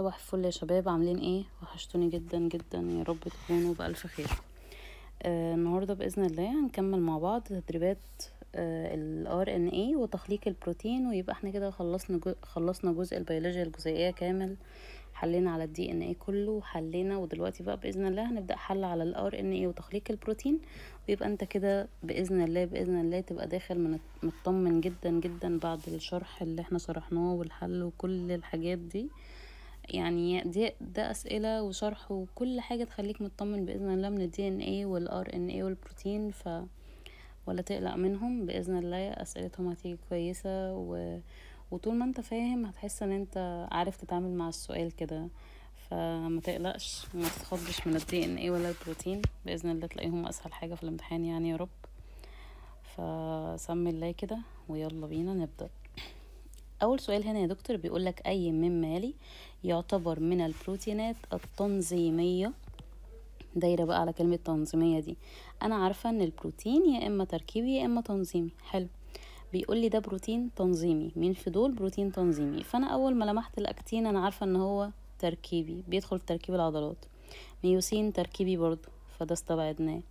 صباح الفل يا شباب، عاملين ايه؟ وحشتوني جدا جدا، يا رب تكونوا بألف خير. النهارده بإذن الله هنكمل مع بعض تدريبات ال RNA وتخليق البروتين، ويبقى احنا كده خلصنا جزء البيولوجيا الجزيئية كامل، حلينا على ال DNA كله حلينا، ودلوقتي بقى بإذن الله هنبدأ حل على ال RNA وتخليق البروتين، ويبقى انت كده بإذن الله بإذن الله تبقى داخل من مطمن جدا جدا بعد الشرح اللي احنا شرحناه والحل وكل الحاجات دي. يعني دي ده أسئلة وشرح وكل حاجة تخليك مطمن بإذن الله من ال DNA وال RNA والبروتين، ولا تقلق منهم بإذن الله، أسئلتهم هتيجي كويسة وطول ما انت فاهم هتحس ان انت عارف تتعامل مع السؤال كده، فما تقلقش وما تتخضش من ال DNA ولا البروتين، بإذن الله تلاقيهم أسهل حاجة في الامتحان يعني يا رب. فسمي الله كده ويلا بينا نبدأ. أول سؤال هنا يا دكتور بيقولك أي مما يلي يعتبر من البروتينات التنظيمية؟ دايرة بقى على كلمة تنظيمية دي، أنا عارفة إن البروتين يا إما تركيبي يا إما تنظيمي. حلو، بيقولي ده بروتين تنظيمي، مين في دول بروتين تنظيمي؟ فأنا أول ما لمحت الأكتين أنا عارفة إن هو تركيبي، بيدخل في تركيب العضلات. ميوسين تركيبي برضو، فده استبعدناه.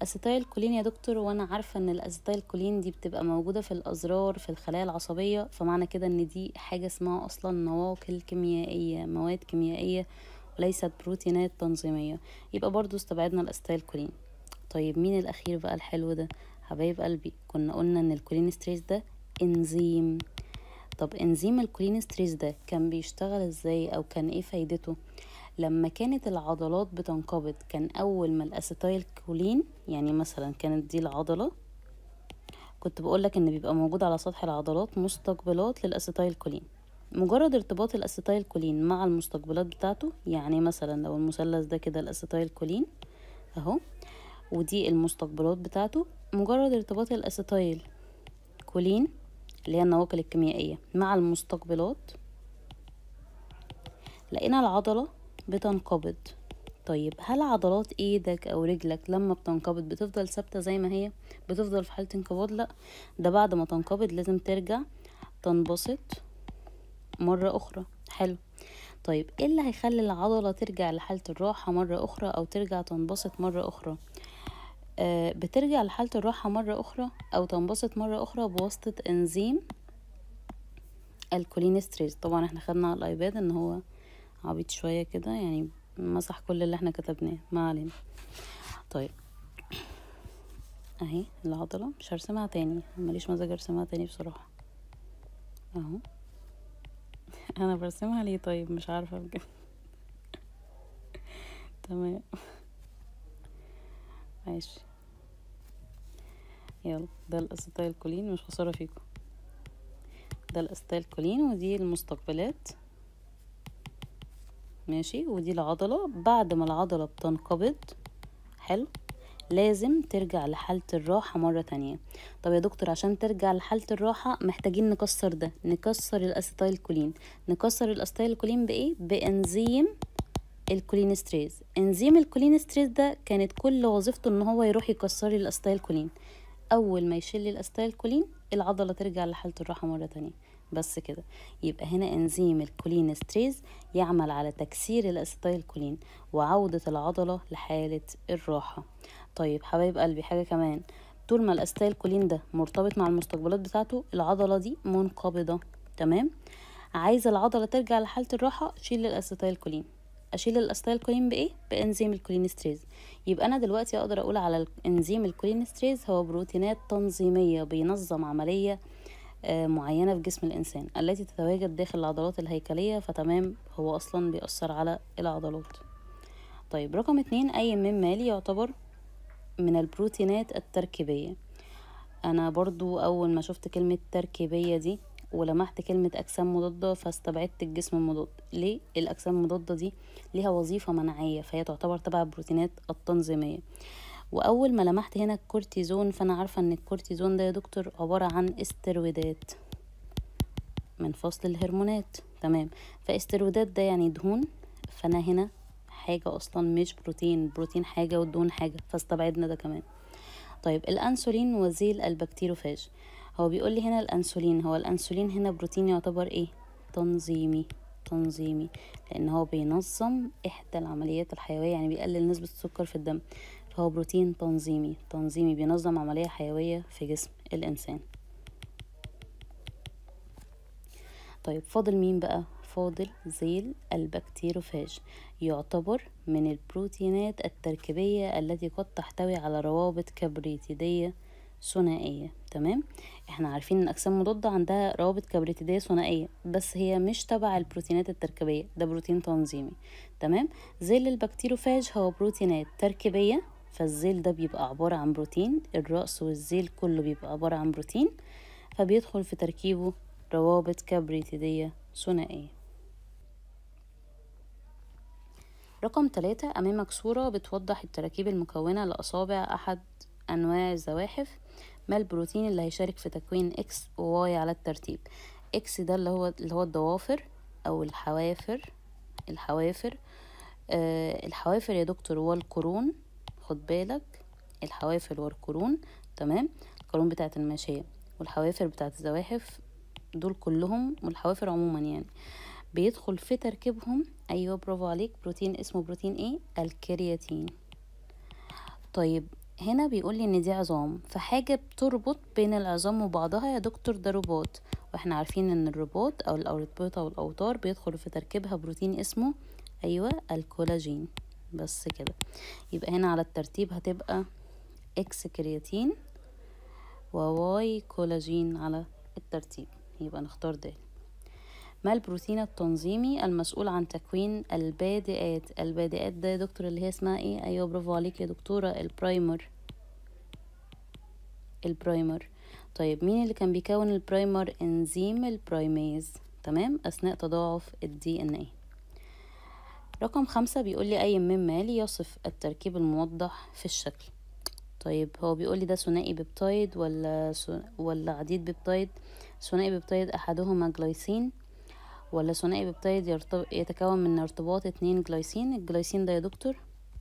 acetylcholine يا دكتور، وانا عارفه ان ال acetylcholine دي بتبقى موجودة في الازرار في الخلايا العصبية، فمعنى كده ان دي حاجة اسمها اصلا نواقل كيميائية، مواد كيميائية وليست بروتينات تنظيميه، يبقى برضو استبعدنا ال acetylcholine. طيب مين الاخير بقى الحلو ده؟ حبايب قلبي، كنا قلنا ان ال cholinesterase ده انزيم. طب انزيم ال cholinesterase ده كان بيشتغل ازاي او كان ايه فايدته؟ لما كانت العضلات بتنقبض، كان اول ما ال acetylcholine، يعني مثلا كانت دي العضلة، كنت بقولك ان بيبقى موجود على سطح العضلات مستقبلات لل acetylcholine. مجرد ارتباط ال acetylcholine مع المستقبلات بتاعته، يعني مثلا لو المثلث ده كده ال acetylcholine اهو ودي المستقبلات بتاعته، مجرد ارتباط ال acetylcholine اللي هي النواقل الكيميائية مع المستقبلات، لقينا العضلة بتنقبض. طيب هل عضلات ايدك او رجلك لما بتنقبض بتفضل ثابتة زي ما هي؟ بتفضل في حاله انقباض؟ لا، ده بعد ما تنقبض لازم ترجع تنبسط مرة اخرى. حلو، طيب ايه اللي هيخلي العضلة ترجع لحاله الراحة مرة اخرى او ترجع تنبسط مرة اخرى؟ بترجع لحاله الراحة مرة اخرى او تنبسط مرة اخرى بواسطة انزيم ال cholinesterase. طبعا احنا خدنا على الايباد ان هو عبيط شوية كده، يعني مسح كل اللي احنا كتبناه، ما علينا. طيب اهي العضلة، مش هرسمها تاني، ماليش مزاج ارسمها تاني بصراحة اهو. انا برسمها ليه طيب؟ مش عارفة بجد. تمام ماشي، يلا ده ال acetylcholine، مش خسارة فيكم. ده ال acetylcholine ودي المستقبلات، ماشي، ودي العضلة. بعد ما العضلة بتنقبض، حلو، لازم ترجع لحالة الراحة مرة تانية. طب يا دكتور عشان ترجع لحالة الراحة محتاجين نكسر ده، نكسر ال acetylcholine. نكسر ال acetylcholine بإيه؟ بإنزيم ال cholinesterase. انزيم ال cholinesterase ده كانت كل وظيفته ان هو يروح يكسر ال acetylcholine. اول ما يشيل ال acetylcholine العضلة ترجع لحالة الراحة مرة تانية، بس كده. يبقى هنا انزيم ال cholinesterase يعمل على تكسير ال acetylcholine وعودة العضلة لحالة الراحة. طيب حبايب قلبي حاجة كمان، طول ما ال acetylcholine ده مرتبط مع المستقبلات بتاعته العضلة دي منقبضة، تمام؟ عايزة العضلة ترجع لحالة الراحة، شيل ال acetylcholine. اشيل ال acetylcholine بايه؟ بانزيم ال cholinesterase. يبقى انا دلوقتي اقدر اقول على انزيم ال cholinesterase هو بروتينات تنظيمية بينظم عملية معينة في جسم الإنسان التي تتواجد داخل العضلات الهيكلية، فتمام هو أصلا بيأثر على العضلات. طيب رقم 2، أي مما يلي يعتبر من البروتينات التركيبية؟ أنا برضو أول ما شفت كلمة تركيبية دي ولمحت كلمة أجسام مضادة فاستبعدت الجسم المضاد. ليه؟ الأجسام المضادة دي ليها وظيفة مناعية، فهي تعتبر تبع البروتينات التنظيمية. واول ما لمحت هنا الكورتيزون، فانا عارفه ان الكورتيزون ده يا دكتور عبارة عن استرويدات من فصل الهرمونات، تمام؟ فاسترويدات ده يعني دهون، فانا هنا حاجة اصلا مش بروتين، بروتين حاجة والدهون حاجة، فاستبعدنا ده كمان. طيب الانسولين وزيل البكتيروفاج، هو بيقول لي هنا الانسولين، هو الانسولين هنا بروتين يعتبر ايه؟ تنظيمي. تنظيمي، لان هو بينظم احدى العمليات الحيوية، يعني بيقلل نسبة السكر في الدم، فهو بروتين تنظيمي. تنظيمي بينظم عملية حيوية في جسم الانسان. طيب فاضل مين بقى؟ فاضل ذيل البكتيروفاج، يعتبر من البروتينات التركيبية التي قد تحتوي على روابط كبريتيدية ثنائية. تمام، احنا عارفين ان الاجسام المضادة عندها روابط كبريتيدية ثنائية، بس هي مش تبع البروتينات التركيبية، ده بروتين تنظيمي. تمام، ذيل البكتيروفاج هو بروتينات تركيبية، فالذيل ده بيبقى عبارة عن بروتين، الرأس والذيل كله بيبقى عبارة عن بروتين، فبيدخل في تركيبه روابط كبريتيدية ثنائية. رقم 3، أمامك صورة بتوضح التراكيب المكونة لأصابع أحد أنواع الزواحف. ما البروتين اللي هيشارك في تكوين X و Y على الترتيب؟ X ده اللي هو الضوافر أو الحوافر. الحوافر، الحوافر يا دكتور والقرون، خد بالك، الحوافر والقرون. تمام، القرون بتاعت الماشية والحوافر بتاعت الزواحف، دول كلهم، والحوافر عموما يعني بيدخل في تركيبهم، ايوه برافو عليك، بروتين اسمه بروتين ايه؟ الكرياتين. طيب هنا بيقول لي ان دي عظام، فحاجه بتربط بين العظام وبعضها يا دكتور ده رباط، واحنا عارفين ان الرباط او الاربطه والاوتار بيدخل في تركيبها بروتين اسمه ايوه الكولاجين. بس كده، يبقى هنا على الترتيب هتبقى X كرياتين و Y كولاجين على الترتيب، يبقى نختار ده. ما البروتين التنظيمي المسؤول عن تكوين البادئات؟ البادئات ده يا دكتور اللي هي اسمها ايه؟ ايوه برافو عليك يا دكتورة، ال primer. ال primer. طيب مين اللي كان بيكون ال primer؟ انزيم ال primase. تمام، اثناء تضاعف ال DNA. رقم 5 بيقول لي اي مما يلي يصف التركيب الموضح في الشكل. طيب هو بيقول لي ده ثنائي peptide ولا عديد peptide؟ ثنائي peptide احدهما جلايسين، ولا ثنائي peptide يتكون من ارتباط 2 جلايسين؟ الجلايسين ده يا دكتور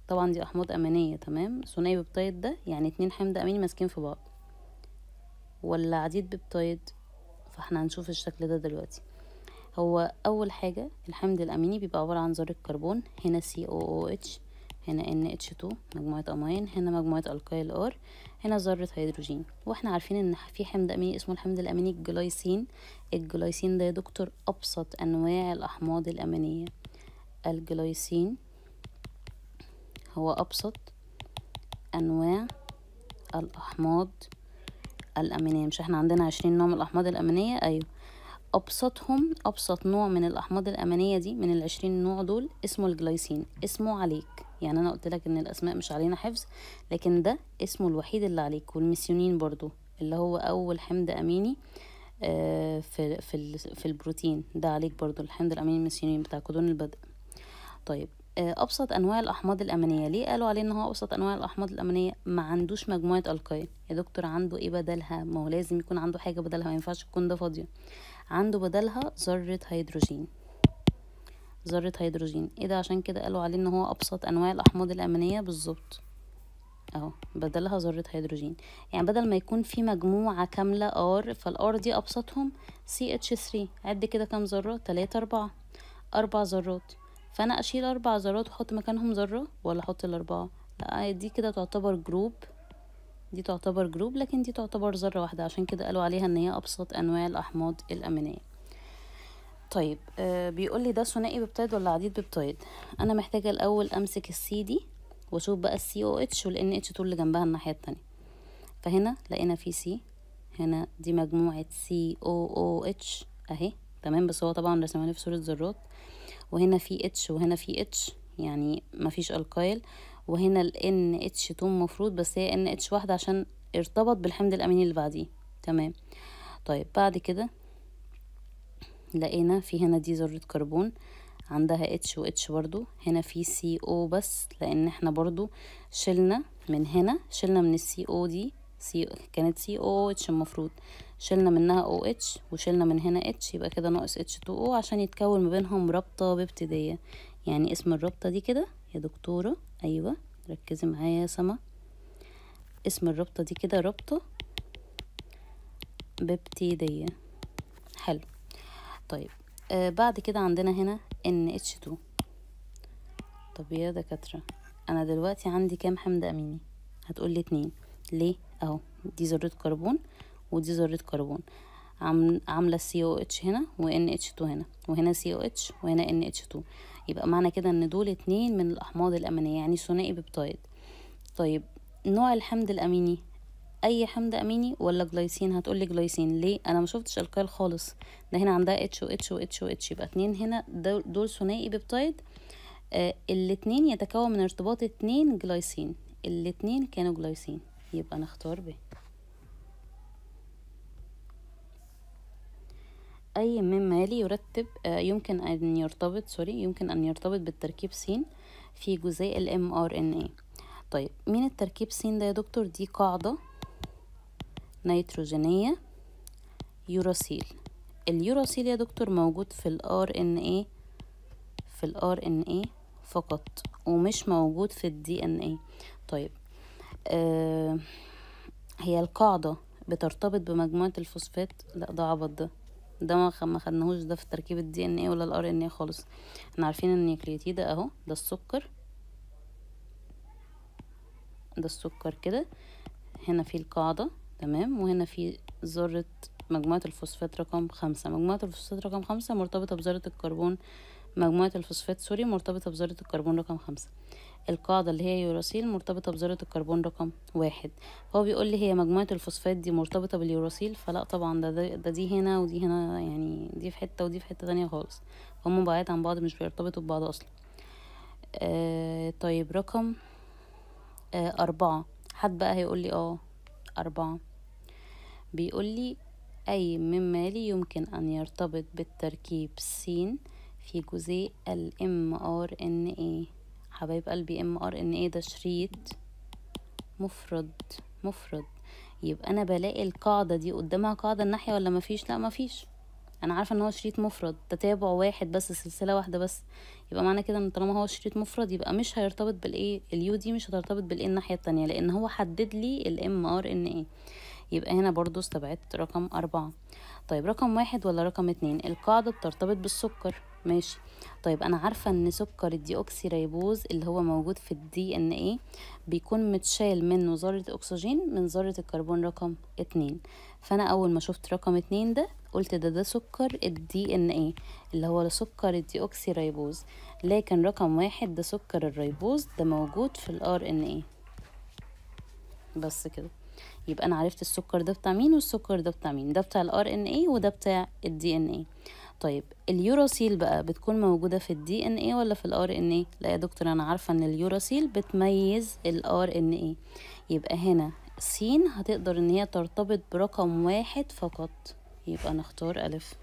طبعا دي احماض امينيه. تمام، ثنائي peptide ده يعني 2 حمض اميني ماسكين في بعض، ولا عديد peptide؟ فاحنا هنشوف الشكل ده دلوقتي. هو اول حاجه الحمض الاميني بيبقى عباره عن ذره كربون، هنا COOH، هنا NH2 مجموعة أمين، هنا مجموعة alkyl R، هنا ذرة هيدروجين. واحنا عارفين ان في حمض أميني اسمه الحمض الأميني الجلايسين. الجلايسين ده يا دكتور أبسط أنواع الأحماض الأمينية. الجلايسين هو أبسط أنواع الأحماض الأمينية. مش احنا عندنا 20 نوع من الأحماض الأمينية؟ أيوه، أبسطهم، أبسط نوع من الأحماض الأمينية دي من 20 نوع دول اسمه الجلايسين. اسمه عليك، يعني أنا قلت لك إن الأسماء مش علينا حفظ، لكن ده اسمه الوحيد اللي عليك. والميثيونين برضو اللي هو أول حمض أميني في في في البروتين ده عليك برضو، الحمض الأميني الميثيونين بتاع كودون البدء. طيب أبسط أنواع الأحماض الأمينية، ليه قالوا عليه إن هو أبسط أنواع الأحماض الأمينية؟ ما عندوش مجموعة alkyl. يا دكتور عنده إيه بدلها؟ ما هو لازم يكون عنده حاجة بدلها، ما ينفعش تكون ده فاضية. عنده بدلها ذرة هيدروجين. ذرة هيدروجين، ايه ده؟ عشان كده قالوا عليه ان هو ابسط انواع الاحماض الامينية بالظبط، اهو بدلها ذرة هيدروجين. يعني بدل ما يكون في مجموعة كاملة R، فال R دي ابسطهم CH3. عد كده كام ذرة؟ 3 4، 4 ذرات. فانا اشيل 4 ذرات واحط مكانهم ذرة، ولا احط ال4؟ لا، دي كده تعتبر group، دي تعتبر group، لكن دي تعتبر ذرة واحدة، عشان كده قالوا عليها ان هي ابسط انواع الاحماض الامينية. طيب بيقول لي ده ثنائي peptide ولا عديد peptide؟ انا محتاجه الاول امسك ال C دي واشوف بقى ال COH وال NH2 اللي جنبها الناحيه التانية. فهنا لقينا في C، هنا دي مجموعه COOH اهي، تمام، بس هو طبعا رسمها لي في صوره ذرات. وهنا في H وهنا في H، يعني مفيش alkyl. وهنا ال NH2 المفروض، بس هي NH واحدة عشان ارتبط بالحمض الأميني اللي بعديه، تمام. طيب بعد كده لقينا في هنا دي ذرة كربون عندها H و H برضو، هنا في CO بس، لأن احنا برضو شلنا من هنا، شلنا من ال CO دي، C كانت COOH المفروض، شلنا منها OH وشلنا من هنا H، يبقى كده ناقص H2O عشان يتكون ما بينهم رابطة ببتيدية. يعني اسم الرابطة دي كده يا دكتورة، أيوة ركزي معايا يا سما، اسم الرابطة دي كده رابطة ببتيدية. حلو. طيب بعد كده عندنا هنا NH2. طب يا دكاترة انا دلوقتي عندي كام حمض اميني؟ هتقولي 2. ليه؟ اهو دي ذرة كربون ودي ذرة كربون، عاملة COH هنا و NH2 هنا، وهنا COH وهنا NH2، يبقى معنى كده ان دول 2 من الاحماض الامينية، يعني ثنائي بيبتايد. طيب نوع الحمض الاميني اي حمض اميني ولا جلايسين؟ هتقولي جلايسين. ليه؟ انا ما شفتش alkyl خالص، ده هنا عندها H و H و H و H، يبقى 2 هنا، دول ثنائي بيبتايد. الاتنين يتكون من ارتباط 2 جلايسين، الاتنين كانوا جلايسين، يبقى نختار ب. اي مما يلي يرتب يمكن ان يرتبط يمكن ان يرتبط بالتركيب س في جزيء ال mRNA. طيب مين التركيب س ده يا دكتور؟ دي قاعدة نيتروجينية يوراسيل. اليوراسيل يا دكتور موجود في ال RNA، في ال RNA فقط، ومش موجود في ال DNA. طيب هي القاعدة بترتبط بمجموعة الفوسفات؟ لا ده عبط، ده ما خدناهوش ده في تركيب ال DNA ولا ال RNA خالص. احنا عارفين ان النيوكليوتيد اهو ده السكر، ده السكر كده، هنا في القاعدة تمام، وهنا في ذرة مجموعة الفوسفات رقم 5. مجموعة الفوسفات رقم 5 مرتبطة بذرة الكربون، مجموعة الفوسفات مرتبطة بذرة الكربون رقم 5. القاعدة اللي هي يوراسيل مرتبطة بذرة الكربون رقم 1. هو بيقول لي هي مجموعة الفوسفات دي مرتبطة باليوراسيل، فلا طبعا ده دي هنا ودي هنا، يعني دي في حتة ودي في حتة تانية خالص، هم بعيد عن بعض، مش بيرتبطوا ببعض اصلا. طيب رقم 4. حد بقى هيقول لي 4 بيقول لي أي مما يلي يمكن أن يرتبط بالتركيب س في جزيء ال mRNA. حبايب قلبي mRNA ده شريط مفرد مفرد، يبقى أنا بلاقي القاعدة دي قدامها قاعدة الناحية ولا مفيش؟ لا مفيش، أنا عارفة إن هو شريط مفرد، تتابع واحد بس، سلسلة واحدة بس، يبقى معنى كده إن طالما هو شريط مفرد يبقى مش هيرتبط بال A، ال U دي مش هترتبط بال A الناحية التانية، لأن هو حدد لي ال mRNA. يبقى هنا برضو استبعدت رقم 4. طيب رقم 1 ولا رقم 2؟ القاعدة بترتبط بالسكر، ماشي. طيب انا عارفة ان سكر الديوكسي ريبوز اللي هو موجود في ال DNA بيكون متشال منه ذرة اكسجين من ذرة الكربون رقم 2، فانا اول ما شفت رقم 2 ده قلت ده سكر ال DNA اللي هو سكر الديوكسي ريبوز، لكن رقم 1 ده سكر الريبوز، ده موجود في ال RNA بس كده. يبقى انا عرفت السكر ده بتاع مين والسكر ده بتاع مين، ده بتاع ال RNA وده بتاع ال DNA. طيب اليوراسيل بقى بتكون موجوده في ال DNA ولا في ال RNA؟ لا يا دكتور انا عارفه ان اليوراسيل بتميز ال RNA، يبقى هنا س هتقدر ان هي ترتبط برقم 1 فقط، يبقى نختار ألف.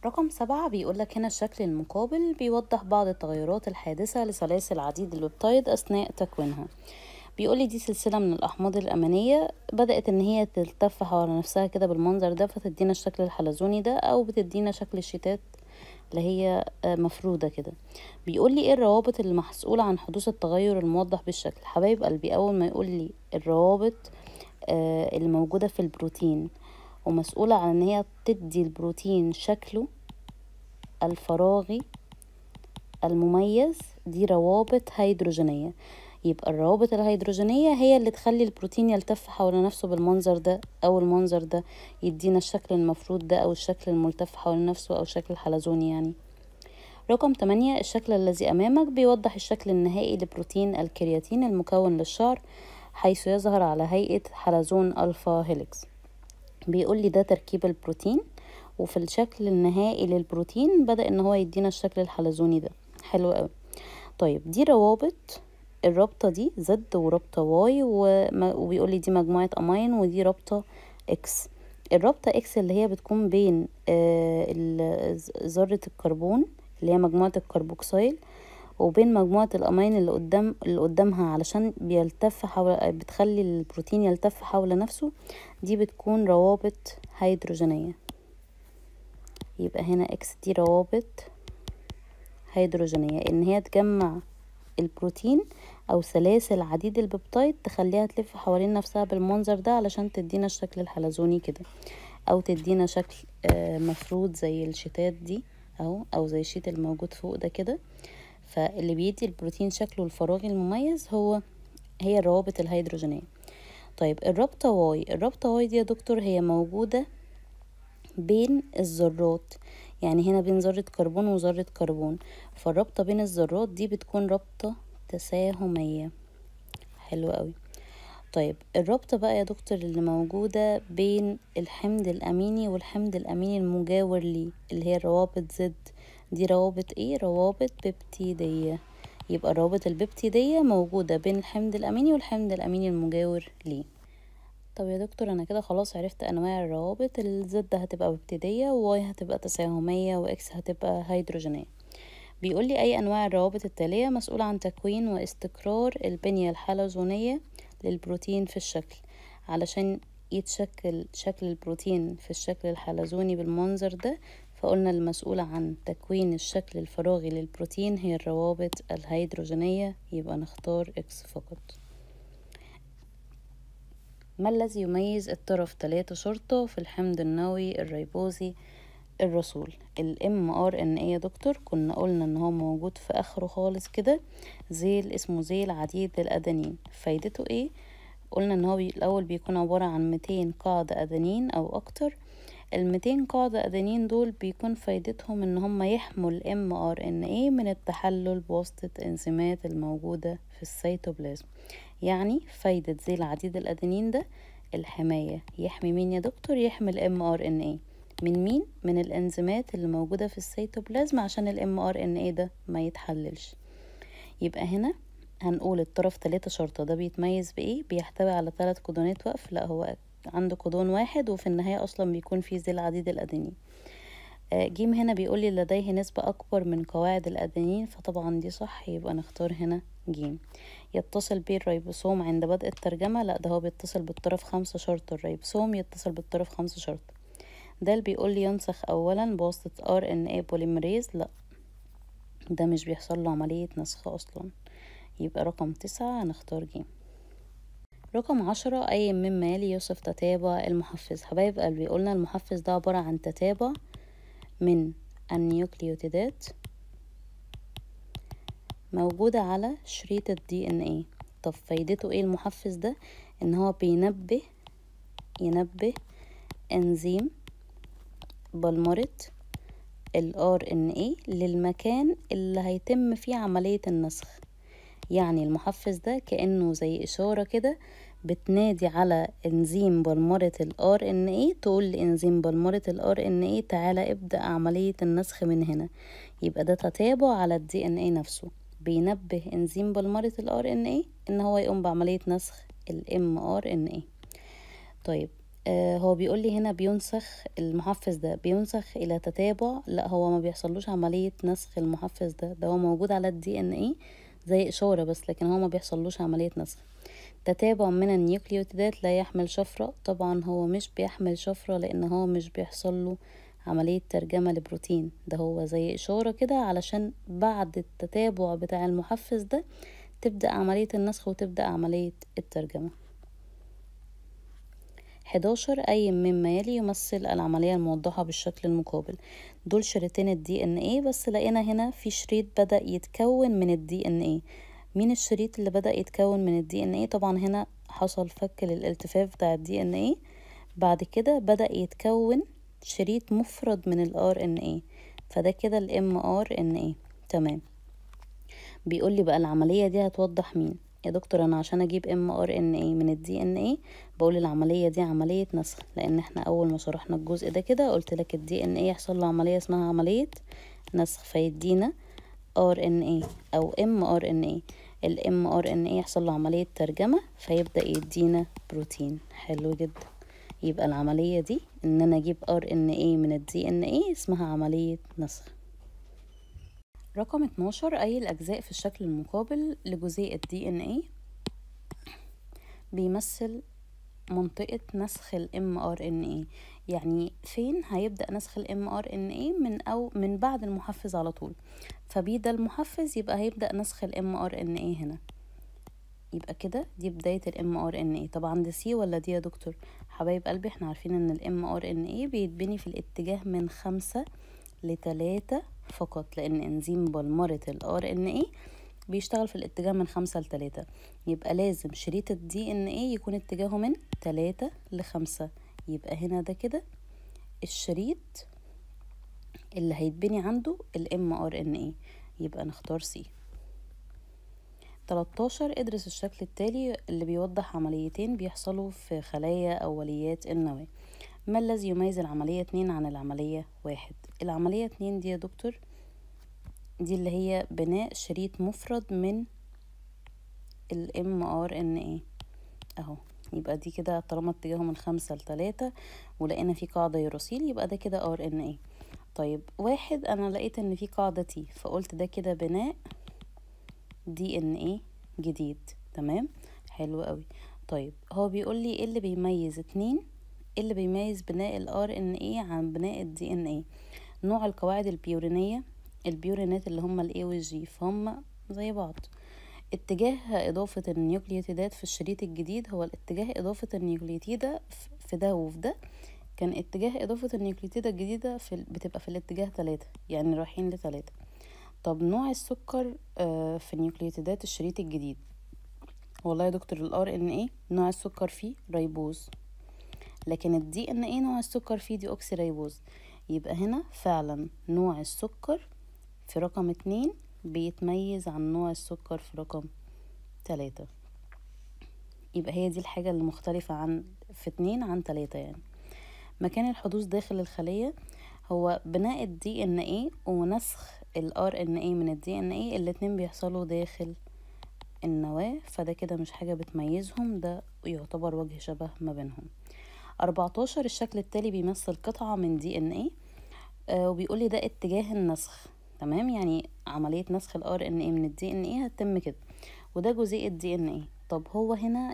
رقم 7 بيقولك هنا الشكل المقابل بيوضح بعض التغيرات الحادثة لسلاسل عديد البيبتايد أثناء تكوينها. بيقولي دي سلسلة من الأحماض الأمينية بدأت إن هي تلتف حول نفسها كده بالمنظر ده، فتدينا الشكل الحلزوني ده، أو بتدينا شكل الشيتات اللي هي مفرودة كده. بيقولي إيه الروابط اللي مسؤولة عن حدوث التغير الموضح بالشكل؟ حبايب قلبي أول ما يقولي الروابط اللي موجودة في البروتين ومسؤولة عن إن هي تدي البروتين شكله الفراغي المميز، دي روابط هيدروجينية. يبقى الروابط الهيدروجينية هي اللي تخلي البروتين يلتف حول نفسه بالمنظر ده او المنظر ده، يدينا الشكل المفروض ده او الشكل الملتف حول نفسه او الشكل الحلزوني يعني. رقم 8 الشكل الذي امامك بيوضح الشكل النهائي لبروتين الكرياتين المكون للشعر حيث يظهر على هيئة حلزون alpha helix. بيقول لي ده تركيب البروتين، وفي الشكل النهائي للبروتين بدأ ان هو يدينا الشكل الحلزوني ده. حلو قوي. طيب دي روابط، الرابطة دي Z ورابطة Y، وبيقول لي دي مجموعة امين ودي رابطة X. الرابطة X اللي هي بتكون بين ذرة الكربون اللي هي مجموعة الكربوكسيل وبين مجموعة الامين اللي قدامها، علشان بيلتف حول، بتخلي البروتين يلتف حول نفسه، دي بتكون روابط هيدروجينية. يبقى هنا X دي روابط هيدروجينية، ان هي تجمع البروتين او سلاسل عديد البيبتايد تخليها تلف حوالين نفسها بالمنظر ده علشان تدينا الشكل الحلزوني كده. او تدينا شكل مفرود زي الشيتات دي اهو، او زي ال sheet الموجود فوق ده كده. فاللي بيدي البروتين شكله الفراغي المميز هي الروابط الهيدروجينية. طيب الرابطة Y، الرابطة Y دي يا دكتور هي موجودة بين الذرات، يعني هنا بين ذرة كربون وذرة كربون، فالرابطة بين الذرات دي بتكون رابطة تساهمية. حلو قوي. طيب الرابطة بقى يا دكتور اللي موجودة بين الحمض الأميني والحمض الأميني المجاور ليه، اللي هي الروابط Z، دي روابط ايه؟ روابط ببتيدية. يبقى الروابط الببتيدية موجودة بين الحمض الأميني والحمض الأميني المجاور ليه. طب يا دكتور انا كده خلاص عرفت انواع الروابط، ال Z هتبقى ببتيدية، و Y هتبقى تساهمية، و X هتبقى هيدروجينية. بيقول لي اي انواع الروابط التالية مسؤولة عن تكوين واستقرار البنية الحلزونية للبروتين في الشكل. علشان يتشكل شكل البروتين في الشكل الحلزوني بالمنظر ده، فقلنا المسؤولة عن تكوين الشكل الفراغي للبروتين هي الروابط الهيدروجينية، يبقى نختار X فقط. ما الذي يميز الطرف 3 شرطة في الحمض النووي الريبوزي الرسول؟ ال mRNA يا دكتور كنا قلنا ان هو موجود في اخره خالص كده، ذيل اسمه ذيل عديد الادينين. فايدته ايه؟ قلنا ان هو الاول بيكون عبارة عن 200 قاعدة ادينين او اكتر. ال200 قاعدة ادينين دول بيكون فايدتهم ان هم يحموا ال mRNA من التحلل بواسطة انزيمات الموجودة في السيتوبلازم. يعني فايدة ذيل عديد الادينين ده الحماية. يحمي مين يا دكتور؟ يحمي ال mRNA من مين؟ من الانزيمات اللي موجودة في السيتوبلازم عشان ال mRNA ده ما يتحللش. يبقى هنا هنقول الطرف 3 شرطة ده بيتميز بايه؟ بيحتوي على 3 كودونات وقف؟ لا، هو عنده كودون واحد وفي النهاية اصلا بيكون فيه ذيل عديد الادينين. جيم هنا بيقول لي لديه نسبة اكبر من قواعد الادينين، فطبعا دي صح، يبقى نختار هنا جيم. يتصل به الريبوسوم عند بدء الترجمة؟ لا، ده هو بيتصل بالطرف 5 شرطة، الريبوسوم يتصل بالطرف 5 شرطة. ده اللي بيقول لي ينسخ اولا بواسطة RNA polymerase؟ لا، ده مش بيحصل له عملية نسخ اصلا، يبقى رقم 9 هنختار جيم. رقم 10 اي مما يلي يوصف تتابع المحفز. حبايب قلبي قلنا المحفز ده عبارة عن تتابع من النيوكليوتيدات موجودة على شريط ال DNA. طب فايدته ايه المحفز ده؟ ان هو ينبه انزيم بلمرة ال RNA للمكان اللي هيتم فيه عملية النسخ. يعني المحفز ده كأنه زي إشارة كده بتنادي على انزيم بلمرة ال RNA، تقول لإنزيم بلمرة ال RNA تعالى ابدأ عملية النسخ من هنا. يبقى ده تتابع على ال DNA نفسه، بينبه انزيم بلمرة ال RNA ان هو يقوم بعملية نسخ ال mRNA. طيب هو بيقول لي هنا بينسخ المحفز ده بينسخ الى تتابع؟ لا، هو ما بيحصلوش عملية نسخ المحفز ده، ده هو موجود على ال DNA زي اشارة بس، لكن هو ما بيحصلوش عملية نسخ. تتابع من النيوكليوتيدات لا يحمل شفرة؟ طبعا هو مش بيحمل شفرة لان هو مش بيحصل له عملية ترجمة لبروتين، ده هو زي اشارة كده علشان بعد التتابع بتاع المحفز ده تبدأ عملية النسخ وتبدأ عملية الترجمة. 11 أي مما يلي يمثل العملية الموضحة بالشكل المقابل. دول شريطين ال DNA، بس لقينا هنا في شريط بدأ يتكون من ال DNA. مين الشريط اللي بدأ يتكون من ال DNA؟ طبعا هنا حصل فك للالتفاف بتاع ال DNA، بعد كده بدأ يتكون شريط مفرد من ال RNA، فده كده ال mRNA. تمام. بيقول لي بقى العملية دي هتوضح مين يا دكتور؟ انا عشان اجيب mRNA من ال DNA بقول العملية دي عملية نسخ، لان احنا اول ما شرحنا الجزء ده كده قلت لك ال DNA يحصل له عملية اسمها عملية نسخ فيدينا RNA او mRNA. ال mRNA يحصل له عملية ترجمة فيبدأ يدينا بروتين. حلو جدا. يبقى العملية دي ان انا اجيب RNA من ال DNA اسمها عملية نسخ. رقم 12 أي الأجزاء في الشكل المقابل لجزيء ال DNA بيمثل منطقة نسخ ال mRNA؟ يعني فين هيبدأ نسخ ال mRNA؟ من بعد المحفز على طول، فبي ده المحفز يبقى هيبدأ نسخ ال mRNA هنا، يبقى كده دي بداية ال mRNA. طب عند C ولا D يا دكتور؟ حبايب قلبي احنا عارفين ان ال mRNA بيتبني في الاتجاه من 5 ل3 فقط، لان انزيم بلمرة ال RNA بيشتغل في الاتجاه من 5 ل3، يبقى لازم شريط ال DNA يكون اتجاهه من 3 ل5. يبقى هنا ده كده الشريط اللي هيتبني عنده ال mRNA، يبقى نختار C. 13 ادرس الشكل التالي اللي بيوضح عمليتين بيحصلوا في خلايا أوليات النواة. ما الذي يميز العملية 2 عن العملية 1؟ العملية 2 دي يا دكتور دي اللي هي بناء شريط مفرد من ال mRNA اهو، يبقى دي كده طالما اتجاهه من 5 ل3 ولقينا في قاعدة يوراسيل يبقى ده كده RNA. طيب 1 انا لقيت ان في قاعدة T، فقلت ده كده بناء DNA جديد. تمام، حلو قوي. طيب هو بيقول لي ايه اللي بيميز 2، ايه اللي بيميز بناء ال RNA عن بناء ال DNA؟ نوع القواعد البيورينية، البيورينات اللي هما ال A وال G فهم زي بعض. اتجاه اضافة النيوكليوتيدات في الشريط الجديد هو الاتجاه اضافة النيوكليوتيدة في ده وفي ده، كان اتجاه اضافة النيوكليوتيدة الجديدة بتبقى في الاتجاه 3، يعني رايحين ل3. طب نوع السكر في نيوكليوتيدات الشريط الجديد، والله يا دكتور ال RNA نوع السكر فيه ريبوز، لكن ال DNA نوع السكر فيه ديوكسي ريبوز. يبقى هنا فعلا نوع السكر في رقم 2 بيتميز عن نوع السكر في رقم 3، يبقى هي دي الحاجة اللي مختلفة عن في 2 عن 3. يعني مكان الحدوث داخل الخلية هو بناء ال DNA ونسخ ال RNA من ال DNA، الاتنين بيحصلوا داخل النواة، فده كده مش حاجة بتميزهم، ده يعتبر وجه شبه ما بينهم. 14 الشكل التالي بيمثل قطعة من DNA وبيقولي ده اتجاه النسخ. تمام، يعني عملية نسخ ال RNA من ال DNA هتتم كده، وده جزيء ال DNA. طب هو هنا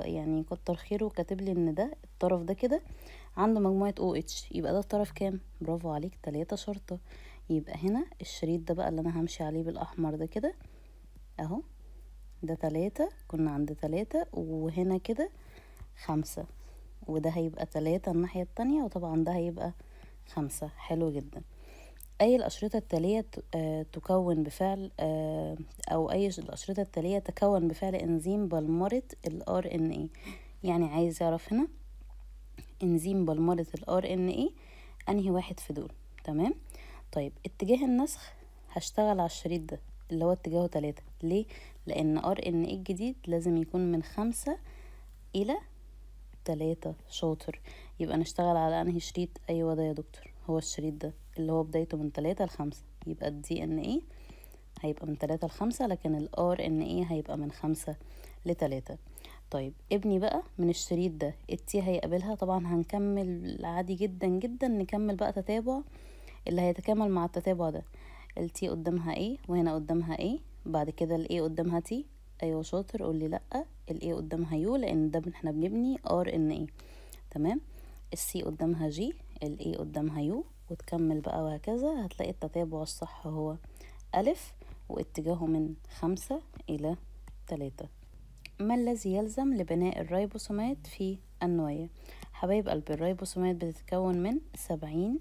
يعني كتر خيره كاتب لي ان ده الطرف ده كده عنده مجموعة OH، يبقى ده الطرف كام؟ برافو عليك 3 شرطة. يبقى هنا الشريط ده بقى اللي انا همشي عليه بالاحمر ده كده اهو، ده 3، كنا عند 3، وهنا كده 5، وده هيبقى 3 الناحية التانية، وطبعا ده هيبقى 5. حلو جدا. أي الأشرطة التالية تكون بفعل أو أي الأشرطة التالية تكون بفعل إنزيم بلمرة ال RNA؟ يعني عايز يعرف هنا إنزيم بلمرة ال RNA أنهي واحد في دول. تمام. طيب اتجاه النسخ هشتغل على الشريط ده اللي هو اتجاهه 3، ليه؟ لأن RNA الجديد لازم يكون من 5 إلى 3. شاطر. يبقى نشتغل على أنهي شريط؟ أيوة ده يا دكتور هو الشريط ده اللي هو بدايته من 3 ل5، يبقى ال DNA هيبقى من 3 ل5، لكن ال RNA هيبقى من 5 ل3. طيب ابني بقى من الشريط ده ال T هيقابلها، طبعا هنكمل عادي جدا جدا، نكمل بقى تتابع اللي هيتكامل مع التتابع ده. ال T قدامها A وهنا قدامها A، بعد كده ال A قدامها T، ايوه شاطر قولي لأ، ال A قدامها U لان ده احنا بنبني RNA. تمام. ال C قدامها G، ال A قدامها U، وتكمل بقى وهكذا. هتلاقي التتابع الصح هو ألف واتجاهه من 5 إلى 3. ما الذي يلزم لبناء الريبوسومات في النوايا؟ حبايب قلبي الريبوسومات بتتكون من 70،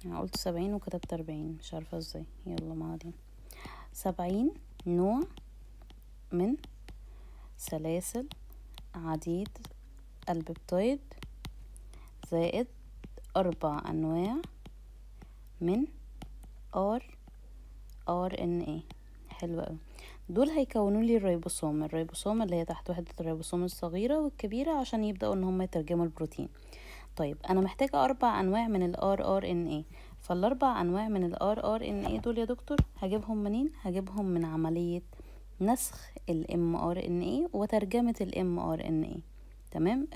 أنا قلت 70 وكتبت 40 مش عارفة ازاي، يلا ما علينا. 70 نوع من سلاسل عديد البيبتايد زائد 4 أنواع من rRNA. حلو قوي. دول هيكونوا لي الريبوسوم، الريبوسوم اللي هي تحت وحدة الريبوسوم الصغيرة والكبيرة عشان يبدأوا ان هم يترجموا البروتين. طيب انا محتاجة 4 أنواع من ال rRNA، فالاربع أنواع من ال rRNA دول يا دكتور هجيبهم منين؟ هجيبهم من عملية نسخ ال mRNA وترجمة ال mRNA. تمام.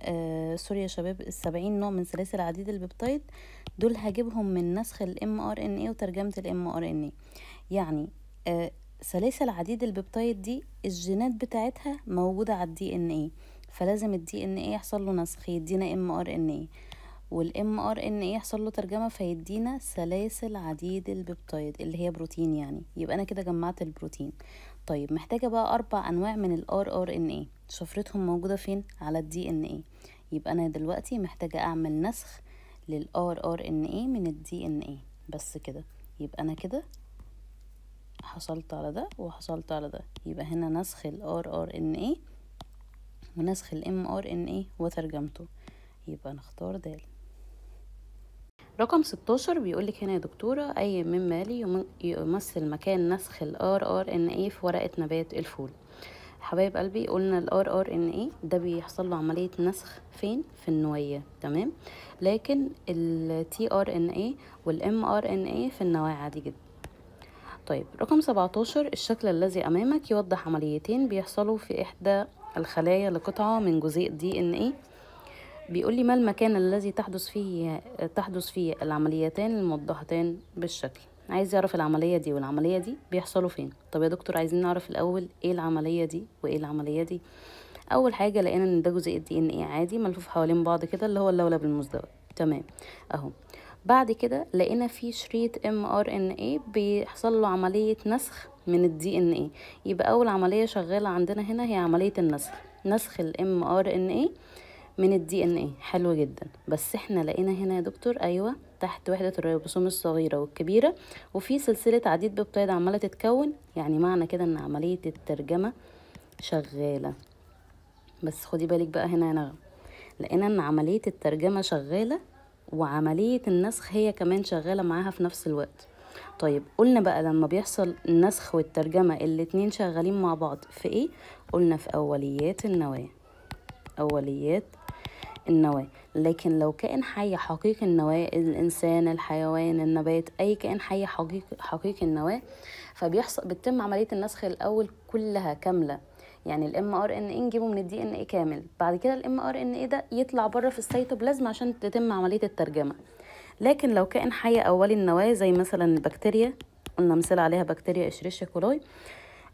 sorry يا شباب، 70 نوع من سلاسل عديد البيبتايد دول هجيبهم من نسخ ال mRNA وترجمة ال mRNA. يعني سلاسل عديد البيبتايد دي الجينات بتاعتها موجودة على ال DNA، فلازم ال DNA يحصل له نسخ يدينا mRNA، وال mRNA يحصل له ترجمه فيدينا سلاسل عديد ال peptide اللي هي بروتين يعني. يبقى انا كده جمعت البروتين. طيب محتاجه بقى 4 انواع من ال rRNA، شفرتهم موجودة فين؟ على ال DNA. يبقى انا دلوقتي محتاجه اعمل نسخ لل rRNA من ال DNA بس كده. يبقى انا كده حصلت على ده وحصلت على ده. يبقى هنا نسخ ال rRNA ونسخ ال mRNA وترجمته، يبقى نختار د. رقم 16 بيقولك هنا يا دكتورة أي مما يلي يمثل مكان نسخ ال rRNA في ورقة نبات الفول. حبايب قلبي قلنا ال rRNA ده بيحصل له عملية نسخ فين؟ في النوية، تمام. لكن ال tRNA وال mRNA في النواة عادي جدا. طيب رقم 17 الشكل الذي أمامك يوضح عمليتين بيحصلوا في إحدى الخلايا لقطعة من جزيء DNA. بيقول لي ما المكان الذي تحدث فيه العمليتان الموضحتان بالشكل. عايز يعرف العملية دي والعملية دي بيحصلوا فين. طب يا دكتور عايزين نعرف الأول ايه العملية دي وايه العملية دي. أول حاجة لقينا ان ده جزيء DNA عادي ملفوف حوالين بعض كده اللي هو اللولب المزدوج، تمام اهو. بعد كده لقينا في شريط mRNA بيحصل له عملية نسخ من ال DNA. يبقى أول عملية شغالة عندنا هنا هي عملية النسخ، نسخ ال mRNA من ال DNA. حلو جدا. بس احنا لقينا هنا يا دكتور ايوه تحت وحدة الريبوسوم الصغيرة والكبيرة وفي سلسلة عديد peptide عمالة تتكون، يعني معنى كده ان عملية الترجمة شغالة. بس خدي بالك بقى هنا يا نغم، لقينا ان عملية الترجمة شغالة وعملية النسخ هي كمان شغالة معاها في نفس الوقت. طيب قلنا بقى لما بيحصل النسخ والترجمة الاتنين شغالين مع بعض في ايه؟ قلنا في اوليات النواة، اوليات النواة. لكن لو كائن حي حقيقي النواة، الإنسان، الحيوان، النبات، أي كائن حي حقيقي النواة، فبيحصل بتتم عملية النسخ الأول كلها كاملة. يعني ال mRNA نجيبه من ال DNA كامل، بعد كده ال mRNA ده يطلع بره في السيتوبلازم عشان تتم عملية الترجمة. لكن لو كائن حي أولي النواة زي مثلا البكتيريا، قلنا مثال عليها بكتيريا Escherichia coli،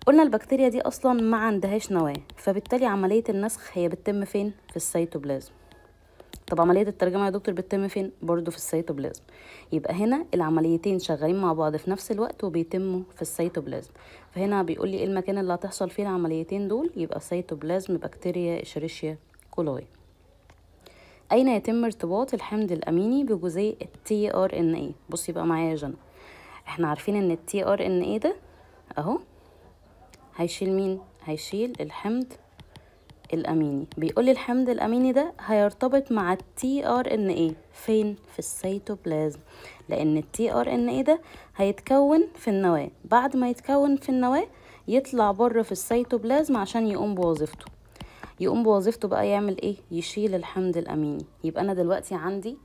قلنا البكتيريا دي أصلا ما عندهاش نواة، فبالتالي عملية النسخ هي بتتم فين؟ في السيتوبلازم. طب عملية الترجمة يا دكتور بتتم فين؟ برضو في السيتوبلازم. يبقى هنا العمليتين شغالين مع بعض في نفس الوقت وبيتموا في السيتوبلازم. فهنا بيقول لي ايه المكان اللي هتحصل فيه العمليتين دول؟ يبقى سيتوبلازم بكتيريا Escherichia coli. أين يتم ارتباط الحمض الأميني بجزيء tRNA؟ بصي بقى معايا يا جنى، احنا عارفين ان tRNA ده اهو هيشيل مين؟ هيشيل الحمض الأميني. بيقول لي الحمض الأميني ده هيرتبط مع tRNA فين؟ في السيتوبلازم، لأن tRNA ده هيتكون في النواة، بعد ما يتكون في النواة يطلع بره في السيتوبلازم عشان يقوم بوظيفته. يقوم بوظيفته بقى يعمل ايه؟ يشيل الحمض الأميني. يبقى أنا دلوقتي عندي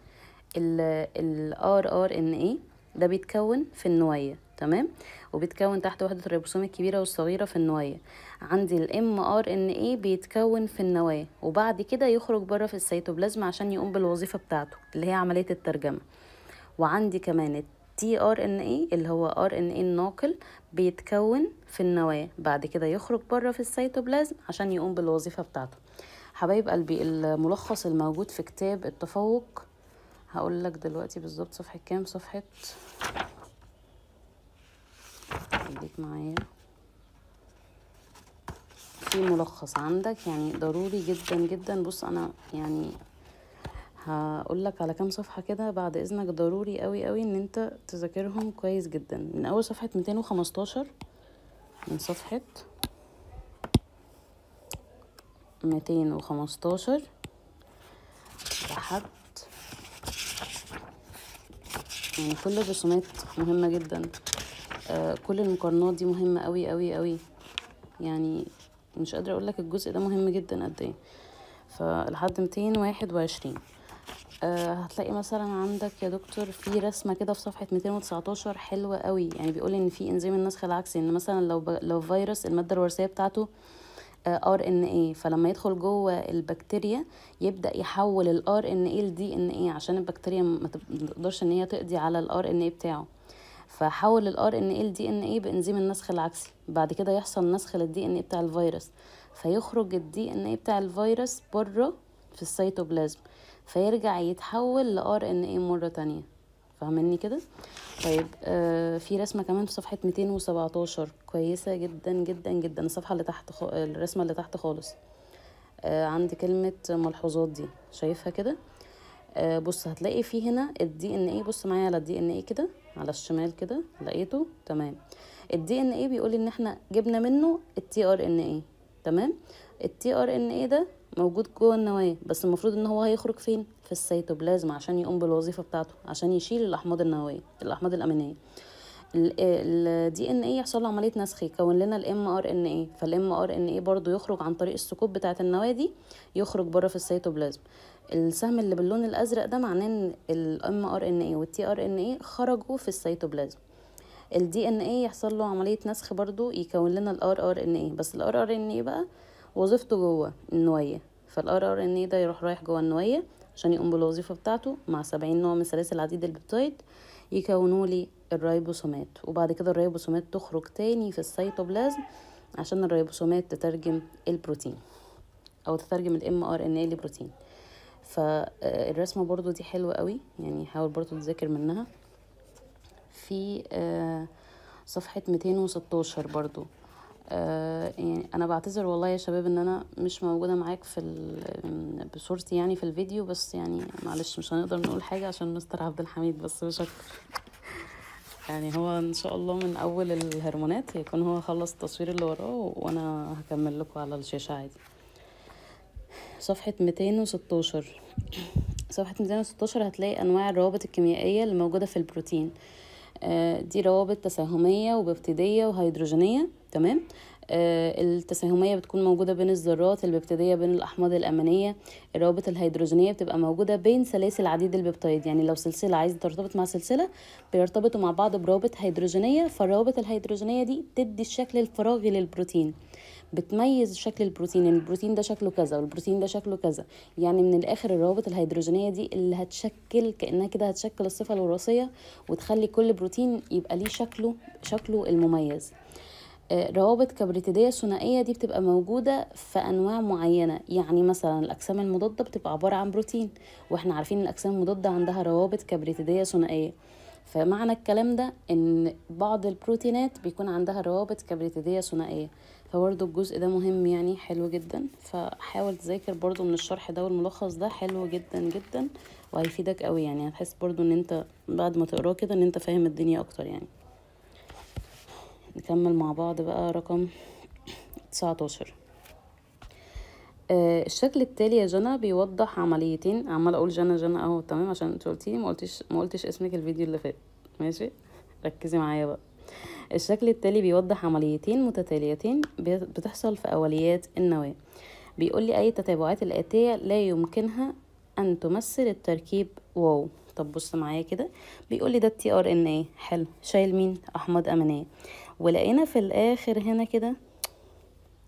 ال rRNA ده بيتكون في النواية، تمام، وبيتكون تحت وحدة الريبوسوم الكبيرة والصغيرة في النواية. عندي ال mRNA بيتكون في النواة وبعد كده يخرج بره في السيتوبلازم عشان يقوم بالوظيفة بتاعته اللي هي عملية الترجمة. وعندي كمان ال tRNA اللي هو RNA الناقل بيتكون في النواة بعد كده يخرج بره في السيتوبلازم عشان يقوم بالوظيفة بتاعته. حبايب قلبي الملخص الموجود في كتاب التفوق هقول لك دلوقتي بالظبط صفحة كام، صفحة، خليك معايا، في ملخص عندك يعني ضروري جدا جدا. بص انا يعني هقول لك على كام صفحة كده بعد اذنك، ضروري قوي قوي ان انت تذاكرهم كويس جدا. من اول صفحة 215، من صفحة 215 لحد يعني كل الرسومات مهمة جدا، كل المقارنات دي مهمة قوي قوي قوي، يعني مش قادرة اقول لك الجزء ده مهم جدا قد ايه. فلحد 221 هتلاقي مثلا عندك يا دكتور في رسمة كده في صفحة 219 حلوة قوي، يعني بيقول ان في انزيم النسخ العكسي، ان مثلا لو فيروس المادة الوراثية بتاعته RNA، فلما يدخل جوه البكتيريا يبدأ يحول ال RNA ل DNA عشان البكتيريا ما تقدرش ان هي تقضي على ال RNA بتاعه، فحول ال RNA ل DNA بإنزيم النسخ العكسي. بعد كده يحصل نسخ لل DNA بتاع الفيروس، فيخرج ال DNA بتاع الفيروس بره في السيتوبلازم، فيرجع يتحول ل RNA مرة تانية. فاهميني كده؟ طيب في رسمة كمان في صفحة 217 كويسة جدا جدا جدا، الصفحة اللي تحت الرسمة اللي تحت خالص، عند كلمة ملحوظات دي، شايفها كده؟ بص هتلاقي في هنا ال DNA، بص معايا على ال DNA كده على الشمال كده، لقيته؟ تمام. ال DNA بيقول ان احنا جبنا منه ال tRNA، تمام. ال tRNA ده موجود جوه النواة، بس المفروض ان هو هيخرج فين؟ في السيتوبلازم عشان يقوم بالوظيفة بتاعته، عشان يشيل الاحماض النووية، الاحماض الامينية. ال DNA يحصل له عملية نسخ، يكون لنا ال mRNA، فال mRNA برضو يخرج عن طريق الثقوب بتاعه النواة دي، يخرج بره في السيتوبلازم. السهم اللي باللون الازرق ده معناه ان ال mRNA وال tRNA خرجوا في السيتوبلازم. ال DNA يحصل له عملية نسخ برضو، يكون لنا ال rRNA، بس ال rRNA بقى وظيفته جوه النويه، فال rRNA ده يروح رايح جوه النويه عشان يقوم بالوظيفة بتاعته مع 70 نوع من سلاسل عديد البيبتايد، يكونوا لي الريبوسومات. وبعد كده الريبوسومات تخرج تاني في السيتوبلازم عشان الريبوسومات تترجم البروتين او تترجم ال mRNA لبروتين. فالرسمه برضو دي حلوة قوي، يعني حاول برضو تذاكر منها. في صفحة 216 برضو، يعني انا بعتذر والله يا شباب ان انا مش موجودة معاك في بصورتي يعني في الفيديو، بس يعني معلش مش هنقدر نقول حاجة عشان مستر عبد الحميد، بس مش اكتر. يعني هو ان شاء الله من اول الهرمونات هيكون هو خلص التصوير اللي وراه، وانا هكمل لكم على الشاشة عادي. صفحة 216، صفحة 216 هتلاقي انواع الروابط الكيميائية اللي موجودة في البروتين. دي روابط تساهميه وببتيديه وهيدروجينيه، تمام. التساهميه بتكون موجودة بين الذرات، الببتيديه بين الاحماض الامينية، الروابط الهيدروجينيه بتبقى موجودة بين سلاسل عديد البيبتايد، يعني لو سلسلة عايزه ترتبط مع سلسلة بيرتبطوا مع بعض بروابط هيدروجينيه، فالروابط الهيدروجينيه دي تدي الشكل الفراغي للبروتين، بتميز شكل البروتين، يعني البروتين ده شكله كذا والبروتين ده شكله كذا. يعني من الاخر الروابط الهيدروجينيه دي اللي هتشكل كانها كده هتشكل الصفة الوراثية وتخلي كل بروتين يبقى ليه شكله المميز. روابط كبريتيديه ثنائية دي بتبقى موجودة في انواع معينة، يعني مثلا الاجسام المضادة بتبقى عبارة عن بروتين، واحنا عارفين الاجسام المضادة عندها روابط كبريتيديه ثنائية، فمعنى الكلام ده ان بعض البروتينات بيكون عندها روابط كبريتيديه ثنائية، فبرضو الجزء ده مهم يعني حلو جدا. فحاول تذاكر برضو من الشرح ده والملخص ده حلو جدا جدا وهيفيدك قوي، يعني هتحس برضو ان انت بعد ما تقراه كده ان انت فاهم الدنيا اكتر. يعني نكمل مع بعض بقى رقم 19. الشكل التالي يا جنى بيوضح عمليتين. عمال اقول جنى جنى اهو، تمام، عشان انت قلتيلي ما قلتش اسمك الفيديو اللي فات، ماشي ركزي معايا بقى. الشكل التالي بيوضح عمليتين متتاليتين بتحصل في اوليات النواة. بيقول لي اي التتابعات الاتية لا يمكنها ان تمثل التركيب واو. طب بص معايا كده، بيقول لي ده ال tRNA، حلو، شايل مين؟ احماض امينيه. ولقينا في الاخر هنا كده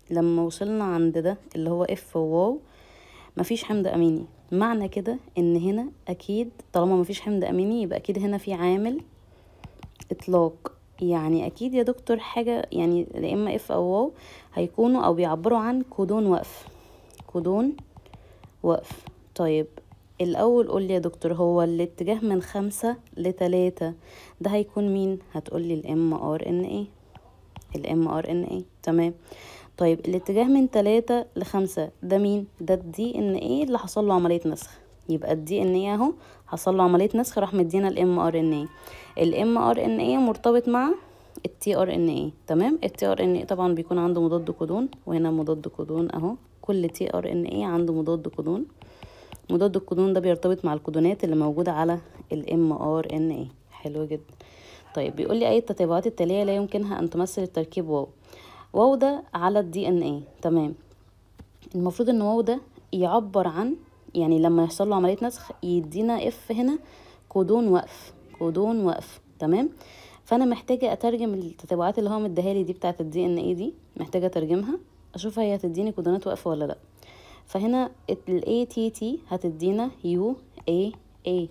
لما وصلنا عند ده اللي هو F واو مفيش حمض اميني، معنى كده ان هنا اكيد طالما مفيش حمض اميني يبقى اكيد هنا في عامل اطلاق، يعني اكيد يا دكتور حاجة، يعني يا اما F او واو هيكونوا او بيعبروا عن كودون وقف، كودون وقف. طيب الاول قول لي يا دكتور هو الاتجاه من 5 ل3 ده هيكون مين؟ هتقول لي الام ار ان ايه، الام ار ان ايه، تمام. طيب الاتجاه من 3 ل5 ده مين؟ ده ال DNA اللي حصل له عملية نسخ، يبقى ال DNA اهو حصل له عملية نسخ راح مدينا الام ار ان ايه. الام ار ان ايه مرتبط مع ال tRNA، تمام. ال tRNA طبعا بيكون عنده مضاد كودون، وهنا مضاد كودون اهو، كل tRNA عنده مضاد كودون. مضاد الكودون ده بيرتبط مع الكودونات اللي موجودة على ال mRNA، حلو جدا. طيب بيقول لي اي التتابعات التالية لا يمكنها ان تمثل التركيب واو. واو ده على ال DNA، تمام. المفروض ان واو ده يعبر عن، يعني لما يحصل له عملية نسخ يدينا F هنا كودون وقف، كودون وقف، تمام. فانا محتاجه اترجم التتابعات اللي هو مديها لي دي بتاعه ال DNA دي، محتاجه اترجمها اشوف هي هتديني كودونات وقف ولا لا. فهنا ال ATT هتدينا UAA.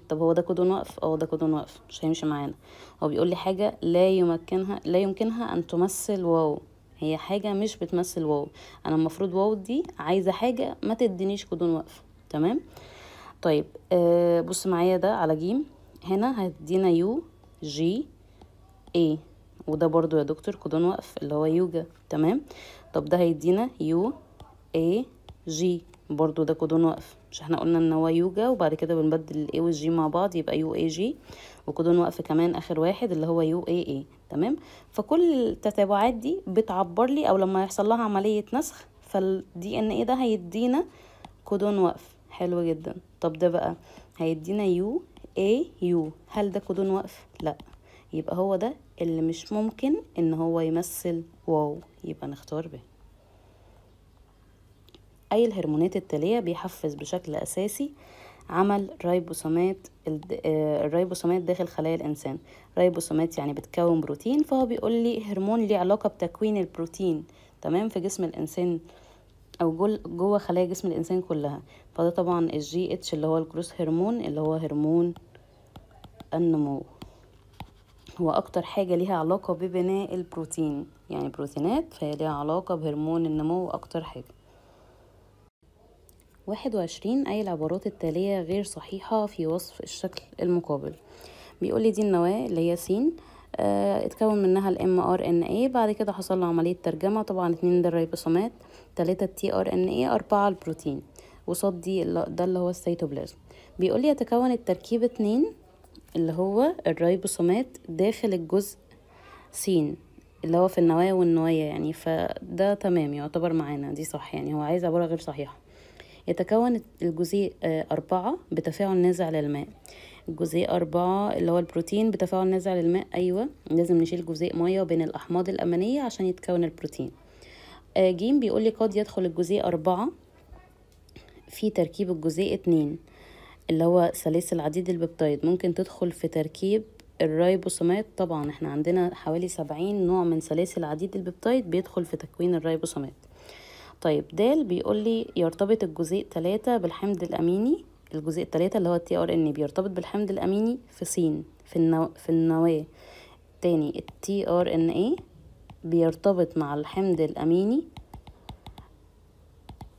طب هو ده كودون وقف؟ اه ده كودون وقف، مش هيمشي معانا. هو بيقول لي حاجة لا يمكنها ان تمثل واو، هي حاجة مش بتمثل واو، انا المفروض واو دي عايزه حاجة ما تدينيش كودون وقف، تمام. طيب بص معايا ده على جيم، هنا هتدينا U G A، وده برضو يا دكتور كودون وقف اللي هو UGA، تمام. طب ده هيدينا U A G، برضو ده كودون وقف، مش احنا قلنا ان هو UGA وبعد كده بنبدل ال A وال G مع بعض يبقى U A G، وكودون وقف كمان اخر واحد اللي هو U A A، تمام. فكل التتابعات دي بتعبر لي، او لما يحصل لها عملية نسخ فال DNA ده هيدينا كودون وقف. حلو جدا. طب ده بقى هيدينا U A U، هل ده كودون وقف؟ لا، يبقى هو ده اللي مش ممكن ان هو يمثل واو، يبقى نختار ب. اي الهرمونات التالية بيحفز بشكل اساسي عمل ريبوسومات الريبوسومات داخل خلايا الانسان؟ ريبوسومات يعني بتكون بروتين، فهو بيقول لي هرمون ليه علاقة بتكوين البروتين، تمام، في جسم الانسان او جوه خلايا جسم الانسان كلها. فده طبعا ال GH اللي هو ال growth hormone اللي هو هرمون النمو، هو اكتر حاجة ليها علاقة ببناء البروتين، يعني بروتينات، فهي ليها علاقة بهرمون النمو اكتر حاجة. 21 أي العبارات التالية غير صحيحة في وصف الشكل المقابل؟ بيقول لي دي النواة اللي هي س، اتكون منها ال mRNA، بعد كده حصل له عملية ترجمة، طبعا 2 ده الريبوسومات، 3 ال tRNA، 4 البروتين، وصاد دي ده اللي هو السيتوبلازم. بيقول لي يتكون التركيب 2 اللي هو الريبوسومات داخل الجزء س اللي هو في النواة والنوايا يعني، فده تمام يعتبر معانا، دي صح، يعني هو عايز عبارة غير صحيحة. يتكون الجزيء 4 بتفاعل نازع للماء، الجزيء 4 اللي هو البروتين بتفاعل نازع للماء، أيوة لازم نشيل جزيء مية بين الأحماض الأمينية عشان يتكون البروتين. جيم بيقول لي قد يدخل الجزيء 4 في تركيب الجزيء 2 اللي هو سلاسل عديد البيبتايد، ممكن تدخل في تركيب الريبوسومات. طبعا احنا عندنا حوالي 70 نوع من سلاسل عديد البيبتايد بيدخل في تكوين الريبوسومات. طيب د بيقول لي يرتبط الجزيء 3 بالحمض الأميني، الجزيء 3 اللي هو ال tRNA بيرتبط بالحمض الأميني في س في النواة. تاني ال tRNA بيرتبط مع الحمض الأميني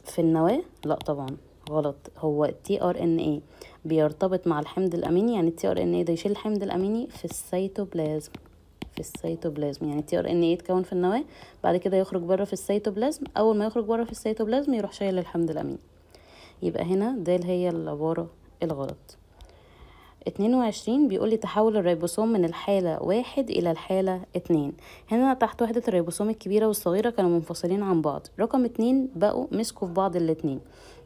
في النواة، لا طبعا غلط، هو ال tRNA بيرتبط مع الحمض الأميني، يعني ال tRNA ده يشيل الحمض الأميني في السيتوبلازم، في السيتوبلازم، يعني ال tRNA يتكون في النواة بعد كده يخرج بره في السيتوبلازم، اول ما يخرج بره في السيتوبلازم يروح شايل الحمض الاميني. يبقى هنا ده اللي هي العبارة الغلط. 22 بيقول لي تحول الريبوسوم من الحالة 1 الى الحالة 2. هنا تحت وحدة الريبوسوم الكبيرة والصغيرة كانوا منفصلين عن بعض، رقم 2 بقوا مسكوا في بعض الاتنين،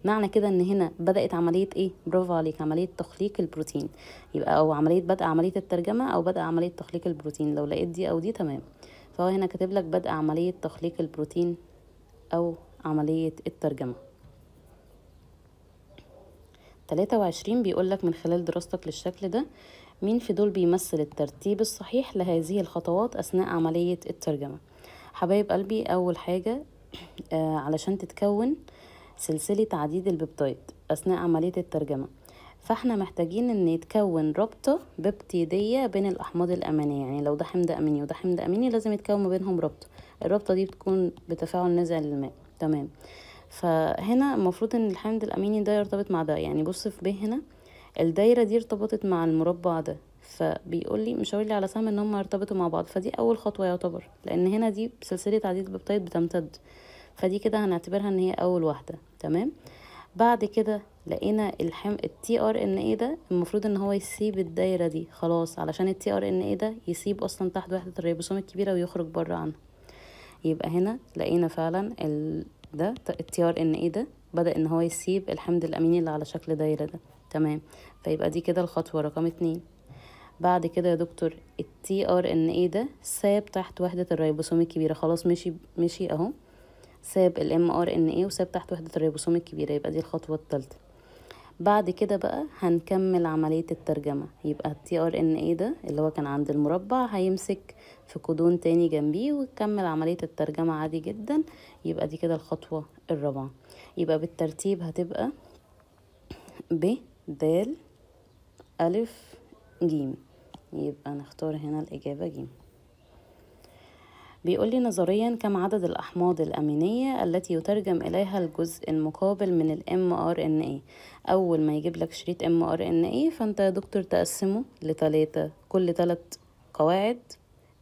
معنى كده ان هنا بدأت عملية ايه؟ برافو عليك، عملية تخليق البروتين، يبقى او عملية بدء عملية الترجمة او بدء عملية تخليق البروتين، لو لقيت دي او دي تمام. فهو هنا كاتب لك بدء عملية تخليق البروتين او عملية الترجمة. 23 بيقول لك من خلال دراستك للشكل ده مين في دول بيمثل الترتيب الصحيح لهذه الخطوات أثناء عملية الترجمة؟ حبايب قلبي، أول حاجة علشان تتكون سلسلة عديد البيبتايد أثناء عملية الترجمة، فاحنا محتاجين ان يتكون رابطة ببتيدية بين الأحماض الأمينية، يعني لو ده حمض أميني وده حمض أميني لازم يتكون ما بينهم رابطة، الرابطة دي بتكون بتفاعل نازع للماء، تمام. فهنا المفروض ان الحمض الاميني ده يرتبط مع ده، يعني بص في ب هنا الدايره دي ارتبطت مع المربع ده، فبيقول لي مشاور لي على سهم ان هم يرتبطوا مع بعض، فدي اول خطوه يعتبر، لان هنا دي سلسله عديد البيبتايد بتمتد، فدي كده هنعتبرها ان هي اول واحده، تمام. بعد كده لقينا ال tRNA ده المفروض ان هو يسيب الدايره دي خلاص، علشان ال tRNA ده يسيب اصلا تحت وحده الريبوسوم الكبيره ويخرج بره عنها. يبقى هنا لقينا فعلا ده ال tRNA ده بدأ ان هو يسيب الحمض الاميني اللي على شكل دايره ده، تمام. فيبقى دي كده الخطوه رقم 2. بعد كده يا دكتور ال tRNA ده ساب تحت وحده الريبوسوم الكبيره، خلاص مشي مشي اهو، ساب ال mRNA وساب تحت وحده الريبوسوم الكبيره، يبقى دي الخطوه الثالثه. بعد كده بقى هنكمل عمليه الترجمه، يبقى ال tRNA ده اللي هو كان عند المربع هيمسك في كودون تاني جنبيه ويكمل عمليه الترجمه عادي جدا، يبقى دي كده الخطوه الرابعه. يبقى بالترتيب هتبقى ب د أ ج، يبقى نختار هنا الإجابة ج. بيقول لي نظريا كم عدد الأحماض الأمينية التي يترجم إليها الجزء المقابل من ال mRNA. أول ما يجيب لك شريط mRNA فأنت يا دكتور تقسمه لتلاتة، كل 3 قواعد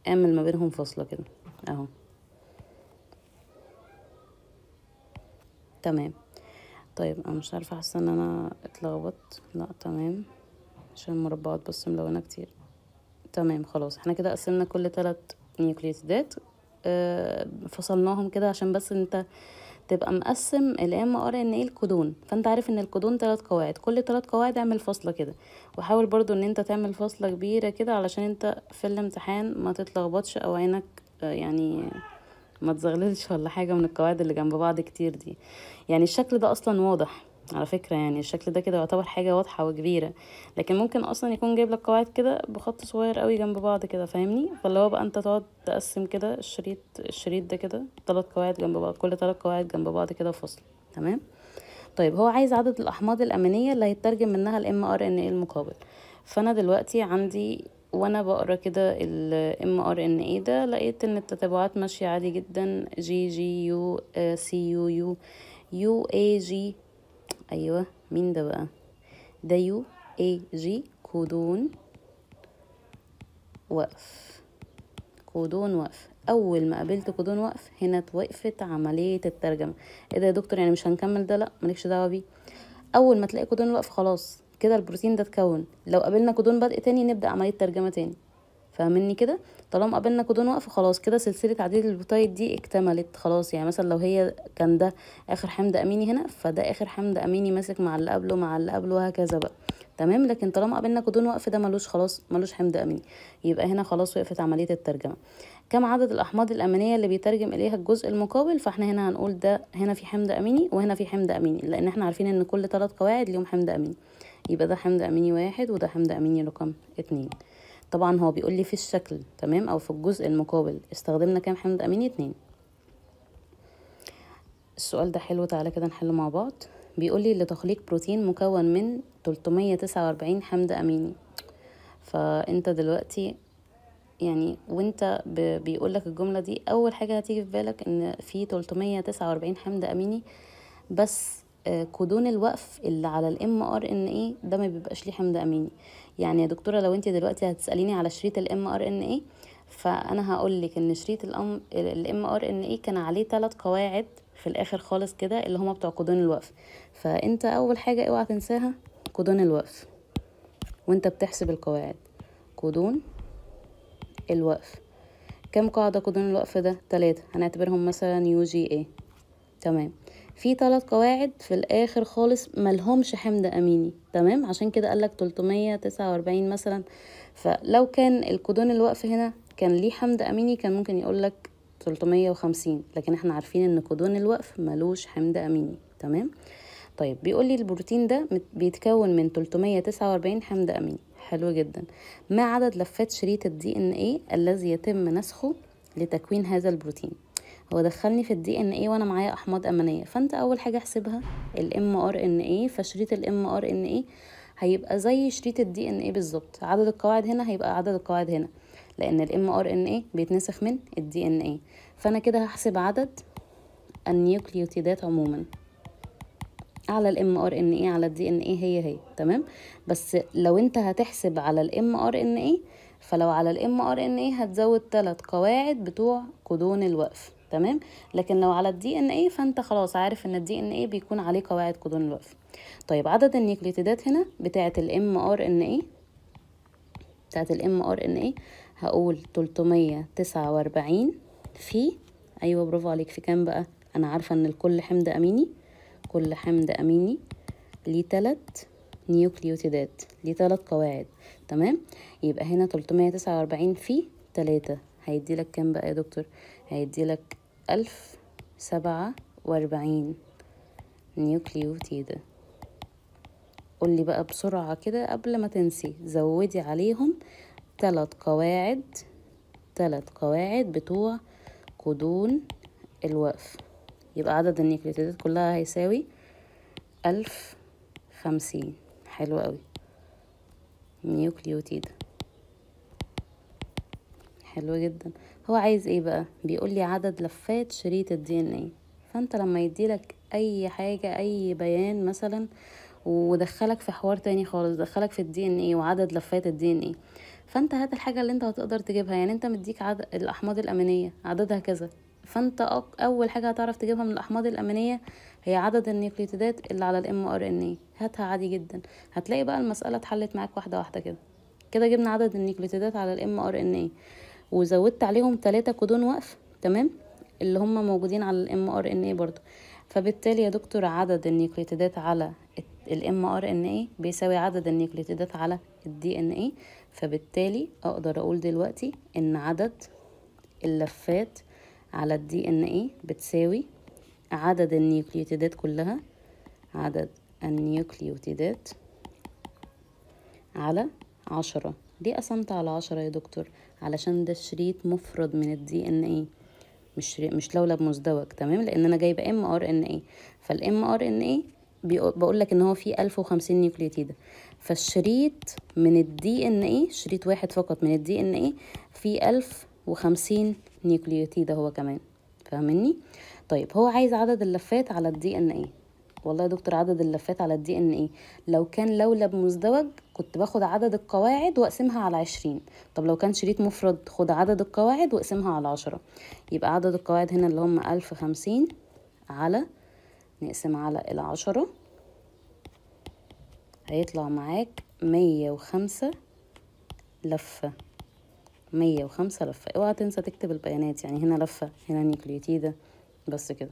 اعمل ما بينهم فاصلة كده اهو. تمام. طيب انا مش عارفة، حاسة ان انا اتلخبطت. لا تمام، عشان المربعات بس ملونة كتير. تمام خلاص، احنا كده قسمنا كل 3 نيوكليوتيدات، فصلناهم كده عشان بس انت تبقى مقسم ال mRNA الكودون، فانت عارف ان الكودون 3 قواعد، كل 3 قواعد اعمل فاصلة كده، وحاول برضو ان انت تعمل فاصلة كبيرة كده علشان انت في الامتحان ما تتلخبطش او عينك يعني ما تزغللش ولا حاجة من القواعد اللي جنب بعض كتير دي. يعني الشكل ده اصلا واضح على فكرة، يعني الشكل ده كده يعتبر حاجة واضحة وكبيرة، لكن ممكن اصلا يكون جايب لك قواعد كده بخط صغير قوي جنب بعض كده، فاهمني؟ فاللي هو بقى انت تقعد تقسم كده الشريط ده كده 3 قواعد جنب بعض، كل 3 قواعد جنب بعض كده فصل. تمام. طيب هو عايز عدد الاحماض الامينية اللي هيترجم منها ال mRNA المقابل. فانا دلوقتي عندي وانا بقرا كده ال mRNA ده لقيت ان التتابعات ماشية عادي جدا، G G U C U U U A G. ايوه مين ده بقى؟ ده U A G كودون وقف، كودون وقف. اول ما قابلت كودون وقف هنا اتوقفت عملية الترجمة. ايه ده يا دكتور يعني مش هنكمل ده؟ لا مالكش دعوه بيه. اول ما تلاقي كودون وقف خلاص كده البروتين ده اتكون. لو قابلنا كودون بدء تاني نبدا عملية ترجمه تاني، فاهمني كده؟ طالما قابلنا كودون وقف خلاص كده سلسلة عديد البيبتايد دي اكتملت خلاص. يعني مثلا لو هي كان ده اخر حمض اميني هنا، فده اخر حمض اميني ماسك مع اللي قبله مع اللي قبله وهكذا بقى. تمام. لكن طالما قابلنا كودون وقف ده ملوش خلاص، ملوش حمض اميني، يبقى هنا خلاص وقفت عملية الترجمة. كم عدد الاحماض الامينية اللي بيترجم اليها الجزء المقابل؟ فاحنا هنا هنقول ده هنا في حمض اميني وهنا في حمض اميني، لان احنا عارفين ان كل 3 قواعد ليهم حمض اميني، يبقى ده حمض اميني 1 وده حمض اميني رقم 2. طبعا هو بيقول لي في الشكل، تمام، او في الجزء المقابل استخدمنا كام حمض اميني؟ 2. السؤال ده حلو، تعالى كده نحله مع بعض. بيقول لي لتخليق بروتين مكون من 349 حمض اميني. فانت دلوقتي يعني وانت بيقول لك الجملة دي اول حاجة هتيجي في بالك ان في 349 حمض اميني، بس كودون الوقف اللي على ال mRNA ده ما بيبقاش ليه حمض اميني. يعني يا دكتورة لو انت دلوقتي هتساليني على شريط ال mRNA فانا هقول لك ان شريط ال mRNA كان عليه 3 قواعد في الاخر خالص كده اللي هما بتوع كودون الوقف. فانت اول حاجة اوعى تنساها كودون الوقف وانت بتحسب القواعد. كودون الوقف كم قاعدة كودون الوقف ده؟ 3، هنعتبرهم مثلا U G A. تمام. في 3 قواعد في الاخر خالص ملهمش حمض اميني، تمام، عشان كده قالك 349 مثلا. فلو كان الكودون الوقف هنا كان ليه حمض اميني كان ممكن يقولك 350، لكن احنا عارفين ان كودون الوقف ملوش حمض اميني. تمام. طيب بيقول لي البروتين ده بيتكون من 349 حمض اميني. حلو جدا. ما عدد لفات شريط ال DNA الذي يتم نسخه لتكوين هذا البروتين؟ هو دخلني في ال DNA وانا معايا احماض امينيه، فانت اول حاجة احسبها ال mRNA. فشريط ال mRNA هيبقى زي شريط ال DNA بالظبط، عدد القواعد هنا هيبقى عدد القواعد هنا، لان ال mRNA بيتنسخ من ال DNA. فانا كده هحسب عدد النيوكليوتيدات عموما على ال mRNA على ال DNA هي هي. تمام. بس لو انت هتحسب على ال mRNA، فلو على ال mRNA هتزود 3 قواعد بتوع كودون الوقف. تمام. لكن لو على ال DNA فانت خلاص عارف ان ال DNA بيكون عليه قواعد كودون الوقف. طيب عدد النيوكليوتيدات هنا بتاعه ال mRNA، بتاعه ال mRNA هقول 349 في، ايوه برافو عليك، في كام بقى؟ انا عارفه ان الكل حمض اميني، كل حمض اميني ليه 3 نيوكليوتيدات، ليه 3 قواعد. تمام. يبقى هنا 349 في 3 هيدي لك كام بقى يا دكتور؟ هيدي لك 1047 نيوكليوتيدة. قولي بقى بسرعة كده قبل ما تنسي، زودي عليهم 3 قواعد، 3 قواعد بتوع كودون الوقف، يبقى عدد النيوكليوتيدات كلها هيساوي 1050. حلو قوي، نيوكليوتيد. حلو جدا. هو عايز ايه بقى؟ بيقول لي عدد لفات شريط ال DNA. فانت لما يديلك اي حاجة، اي بيان مثلا، ودخلك في حوار تاني خالص، دخلك في ال DNA وعدد لفات ال DNA، فانت هات الحاجة اللي انت هتقدر تجيبها. يعني انت مديك عدد الاحماض الامينية عددها كذا، فانت اول حاجة هتعرف تجيبها من الاحماض الامينية هي عدد النيوكليوتيدات اللي على ال mRNA، هاتها عادي جدا. هتلاقي بقى المسالة اتحلت معاك واحدة واحدة كده كده. جبنا عدد النيوكليوتيدات على ال mRNA وزودت عليهم 3 كودون وقف، تمام، اللي هم موجودين على ال mRNA برضو. فبالتالي يا دكتور عدد النيوكليوتيدات على ال mRNA بيساوي عدد النيوكليوتيدات على ال DNA. فبالتالي اقدر اقول دلوقتي ان عدد اللفات على ال DNA بتساوي عدد النيوكليوتيدات كلها، عدد النيوكليوتيدات على 10. ليه قسمت على 10 يا دكتور؟ علشان ده شريط مفرد من ال DNA، مش لولب مزدوج، تمام، لان انا جايبه ام ار ان اي. فالام ار ان اي بقول لك ان هو فيه 1050 نيوكليوتيده، فالشريط من ال DNA، شريط واحد فقط من ال DNA فيه 1050 نيوكليوتيده هو كمان، فاهمني؟ طيب هو عايز عدد اللفات على ال DNA. والله يا دكتور عدد اللفات على ال DNA لو كان لولب مزدوج كنت باخد عدد القواعد واقسمها على 20، طب لو كان شريط مفرد خد عدد القواعد واقسمها على 10. يبقى عدد القواعد هنا اللي هم 1050 على، نقسم على 10، هيطلع معاك 105 لفة، 105 لفة. اوعى تنسى تكتب البيانات، يعني هنا لفة، هنا نيوكليوتيدة، بس كده.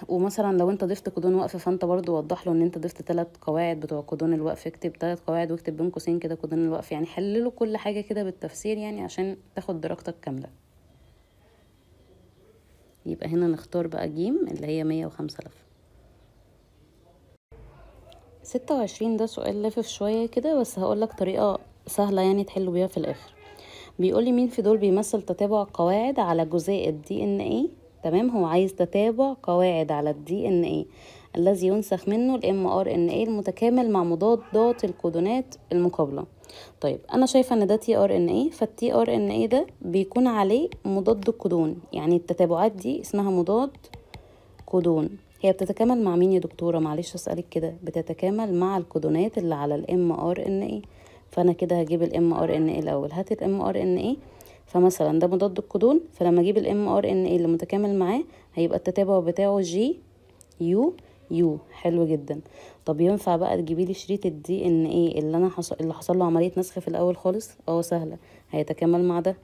ومثلا لو انت ضفت كودون وقف فانت برضو وضح له ان انت ضفت 3 قواعد بتوع كودون الوقف، اكتب 3 قواعد واكتب بين قوسين كده كودون الوقف، يعني حلله كل حاجة كده بالتفسير يعني عشان تاخد درجتك كاملة. يبقى هنا نختار بقى جيم اللي هي 105 لفة. 26 ده سؤال لافف شوية كده، بس هقولك طريقة سهلة يعني تحلوا بيها في الاخر. بيقولي مين في دول بيمثل تتابع قواعد على جزيء ال DNA، تمام. هو عايز تتابع قواعد على ال DNA الذي ينسخ منه ال mRNA المتكامل مع مضادات الكودونات المقابلة. طيب انا شايفه ان ده تي ار ان اي، فالتي ار ان اي ده بيكون عليه مضاد الكودون، يعني التتابعات دي اسمها مضاد كودون. هي بتتكامل مع مين يا دكتورة؟ معلش اسالك كده، بتتكامل مع الكودونات اللي على ال mRNA. فانا كده هجيب ال mRNA الاول، هات ال mRNA. فمثلا ده مضاد الكودون، فلما اجيب ال mRNA اللي متكامل معاه هيبقى التتابع بتاعه G U U. حلو جدا. طب ينفع بقى تجيبي لي شريط ال DNA اللي انا اللي حصل له عملية نسخ في الاول خالص؟ اه سهلة، هيتكامل مع ده،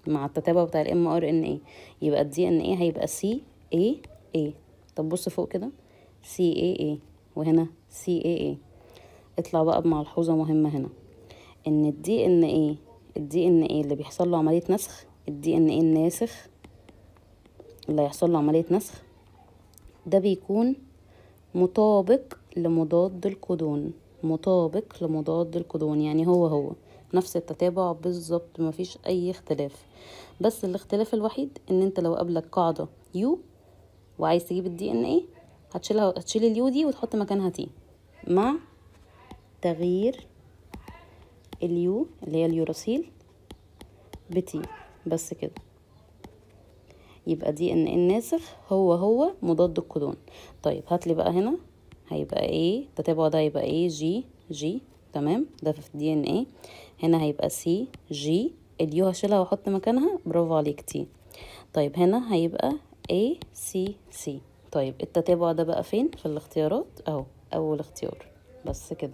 مع التتابع بتاع ال mRNA. يبقى ال DNA هيبقى C A A. طب بص فوق كده C A A وهنا C A A. اطلع بقى بملحوظه مهمة هنا، ان ال DNA، ال DNA اللي بيحصل له عملية نسخ، ال DNA الناسخ اللي هيحصل له عملية نسخ ده بيكون مطابق لمضاد الكودون، مطابق لمضاد الكودون، يعني هو هو نفس التتابع بالظبط، مفيش اي اختلاف. بس الاختلاف الوحيد ان انت لو قابلك قاعدة U وعايز تجيب ال DNA هتشيلها، هتشيل ال U دي وتحط مكانها T، مع تغيير ال U اللي هي اليوراسيل ب T، بس كده. يبقى DNA الناسخ هو هو مضاد الكودون. طيب هاتلي بقى هنا هيبقى ايه التتابع ده؟ هيبقى A G G، تمام، ده في ال DNA. هنا هيبقى C G، ال U هشيلها واحط مكانها، برافو عليك، T. طيب هنا هيبقى A C C. طيب التتابع ده بقى فين في الاختيارات؟ اهو اول اختيار، بس كده.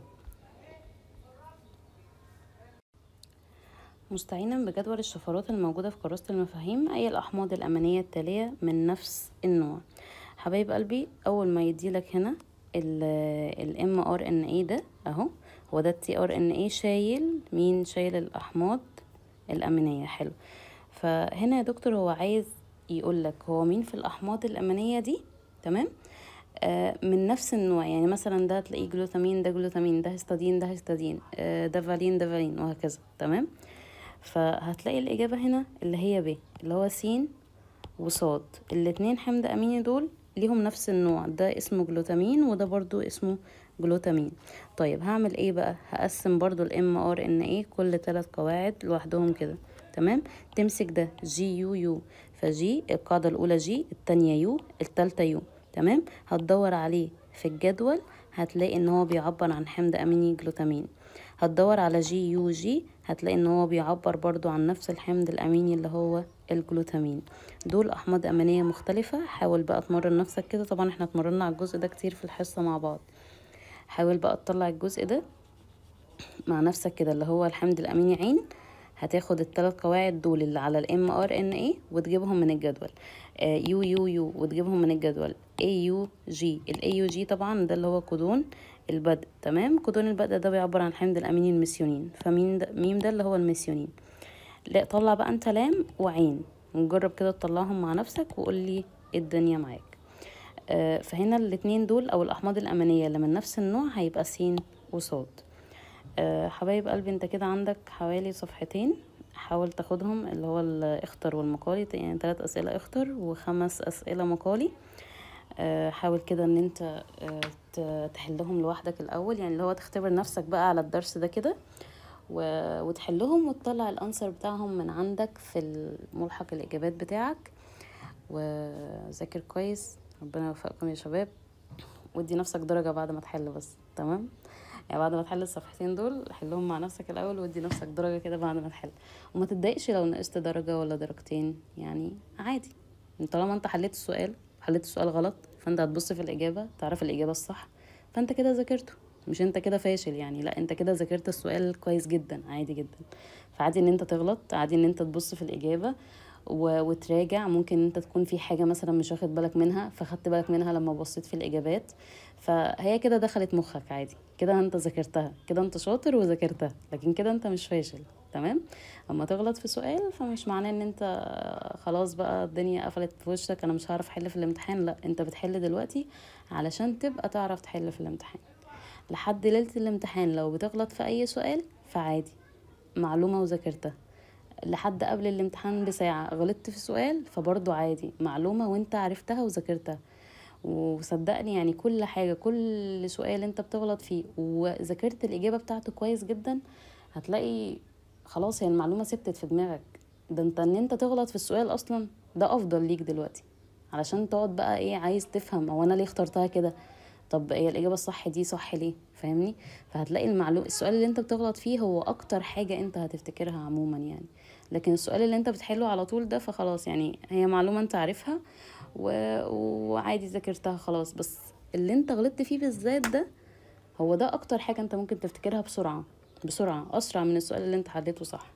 مستعينا بجدول الشفرات الموجودة في كراسة المفاهيم، أي الأحماض الأمينية التالية من نفس النوع. حبايب قلبي، أول ما يديلك هنا ال mRNA ده أهو، هو ده ال tRNA شايل مين؟ شايل الأحماض الأمينية. حلو. فهنا يا دكتور هو عايز يقولك هو مين في الأحماض الأمينية دي، تمام، من نفس النوع. يعني مثلا ده هتلاقيه جلوتامين، ده جلوتامين، ده هيستادين، ده هيستادين، ده فالين، ده فالين، وهكذا، تمام. فهتلاقي الإجابة هنا اللي هي ب، اللي هو س وصاد، الاتنين حمض أميني دول ليهم نفس النوع، ده اسمه جلوتامين وده برضو اسمه جلوتامين. طيب هعمل ايه بقى؟ هقسم برضو ال mRNA كل 3 قواعد لوحدهم كده، تمام. تمسك ده G U U، ف G القاعدة الاولى G، الثانية U، الثالثة U، تمام. هتدور عليه في الجدول هتلاقي ان هو بيعبر عن حمض اميني جلوتامين. هتدور على G U G هتلاقي ان هو بيعبر برضو عن نفس الحمض الاميني اللي هو الجلوتامين. دول احماض امينيه مختلفة. حاول بقى تمرن نفسك كده، طبعا احنا اتمرنا على الجزء ده كتير في الحصة مع بعض. حاول بقى تطلع الجزء ده مع نفسك كده اللي هو الحمض الاميني عين. هتاخد الثلاث قواعد دول اللي على ال mRNA وتجيبهم من الجدول، U U U وتجيبهم من الجدول، A U G. ال A U G طبعا ده اللي هو كودون البدء، تمام. كودون البدء ده بيعبر عن الحمض الاميني الميثيونين، فمين ده؟ ميم ده اللي هو الميثيونين. لا طلع بقى انت لام وعين، وجرب كده تطلعهم مع نفسك وقول لي ايه الدنيا معاك. فهنا الاثنين دول او الاحماض الامينية اللي من نفس النوع هيبقى س وصاد. حبايب قلبي انت كده عندك حوالي صفحتين، حاول تاخدهم اللي هو الاختر والمقالي، يعني 3 اسئلة اختر و5 اسئلة مقالي. حاول كده ان انت تحلهم لوحدك الاول، يعني اللي هو تختبر نفسك بقى على الدرس ده كده وتحلهم وتطلع ال answer بتاعهم من عندك في الملحق الاجابات بتاعك. وذاكر كويس، ربنا يوفقكم يا شباب، وادي نفسك درجه بعد ما تحل بس، تمام. يعني بعد ما تحل الصفحتين دول حلهم مع نفسك الاول وادي نفسك درجه كده بعد ما تحل، وما تتضايقش لو نقصت درجه ولا درجتين، يعني عادي. طالما انت حليت السؤال، حليت السؤال غلط، فانت هتبص في الاجابة تعرف الاجابة الصح، فانت كده ذاكرته، مش انت كده فاشل يعني، لا انت كده ذاكرت السؤال كويس جدا، عادي جدا. فعادي ان انت تغلط، عادي ان انت تبص في الاجابة وتراجع. ممكن انت تكون في حاجة مثلا مش واخد بالك منها، فخدت بالك منها لما بصيت في الاجابات، فهي كده دخلت مخك عادي، كده انت ذاكرتها، كده انت شاطر وذاكرتها، لكن كده انت مش فاشل، تمام. اما تغلط في سؤال فمش معناه ان انت خلاص بقى الدنيا قفلت في وشك، انا مش هعرف احل في الامتحان، لا انت بتحل دلوقتي علشان تبقى تعرف تحل في الامتحان. لحد ليلة الامتحان لو بتغلط في اي سؤال فعادي، معلومة وذاكرتها. لحد قبل الامتحان بساعة غلطت في سؤال فبرضو عادي، معلومة وانت عرفتها وذاكرتها. وصدقني يعني كل حاجة، كل سؤال انت بتغلط فيه وذاكرت الإجابة بتاعته كويس جدا، هتلاقي خلاص هي المعلومة ثبتت في دماغك. ده انت ان انت تغلط في السؤال اصلا ده افضل ليك دلوقتي، علشان تقعد بقى ايه عايز تفهم هو انا ليه اخترتها كده، طب هي الإجابة الصح دي صح ليه، فاهمني؟ فهتلاقي المعلومة، السؤال اللي انت بتغلط فيه هو اكتر حاجة انت هتفتكرها عموما يعني. لكن السؤال اللي انت بتحله على طول ده فخلاص يعني هي معلومة انت عارفها وعادي ذاكرتها خلاص، بس اللي انت غلطت فيه بالذات ده هو ده اكتر حاجة انت ممكن تفتكرها بسرعة، بسرعة اسرع من السؤال اللي انت حليته صح.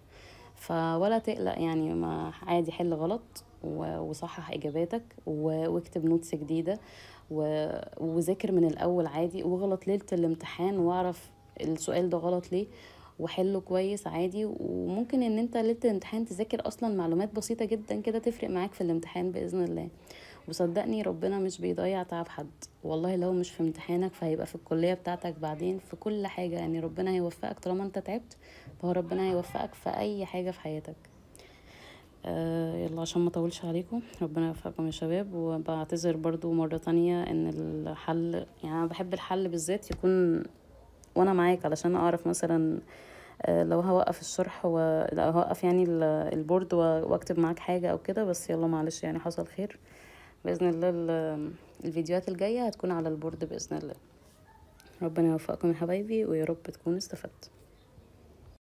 فولا تقلق يعني، ما عادي حل غلط وصحح اجاباتك واكتب notes جديدة وذاكر من الاول عادي، واغلط ليلة الامتحان واعرف السؤال ده غلط ليه وحله كويس عادي. وممكن ان انت ليلة الامتحان تذاكر اصلا معلومات بسيطة جدا كده تفرق معاك في الامتحان باذن الله. وصدقني ربنا مش بيضيع تعب حد، والله لو مش في امتحانك فهيبقى في الكلية بتاعتك بعدين في كل حاجة، يعني ربنا هيوفقك طالما انت تعبت، فهو ربنا هيوفقك في اي حاجة في حياتك. يلا عشان ما اطولش عليكم، ربنا يوفقكم يا شباب. وبعتذر برضو مرة تانية ان الحل، يعني انا بحب الحل بالذات يكون وانا معاك، علشان اعرف مثلا لو هوقف الشرح لو هوقف يعني ال board واكتب معاك حاجة او كده، بس يلا معلش يعني حصل خير. بإذن الله الفيديوهات الجاية هتكون على ال board بإذن الله. ربنا يوفقكم يا حبايبي، ويا رب تكونوا استفدتوا.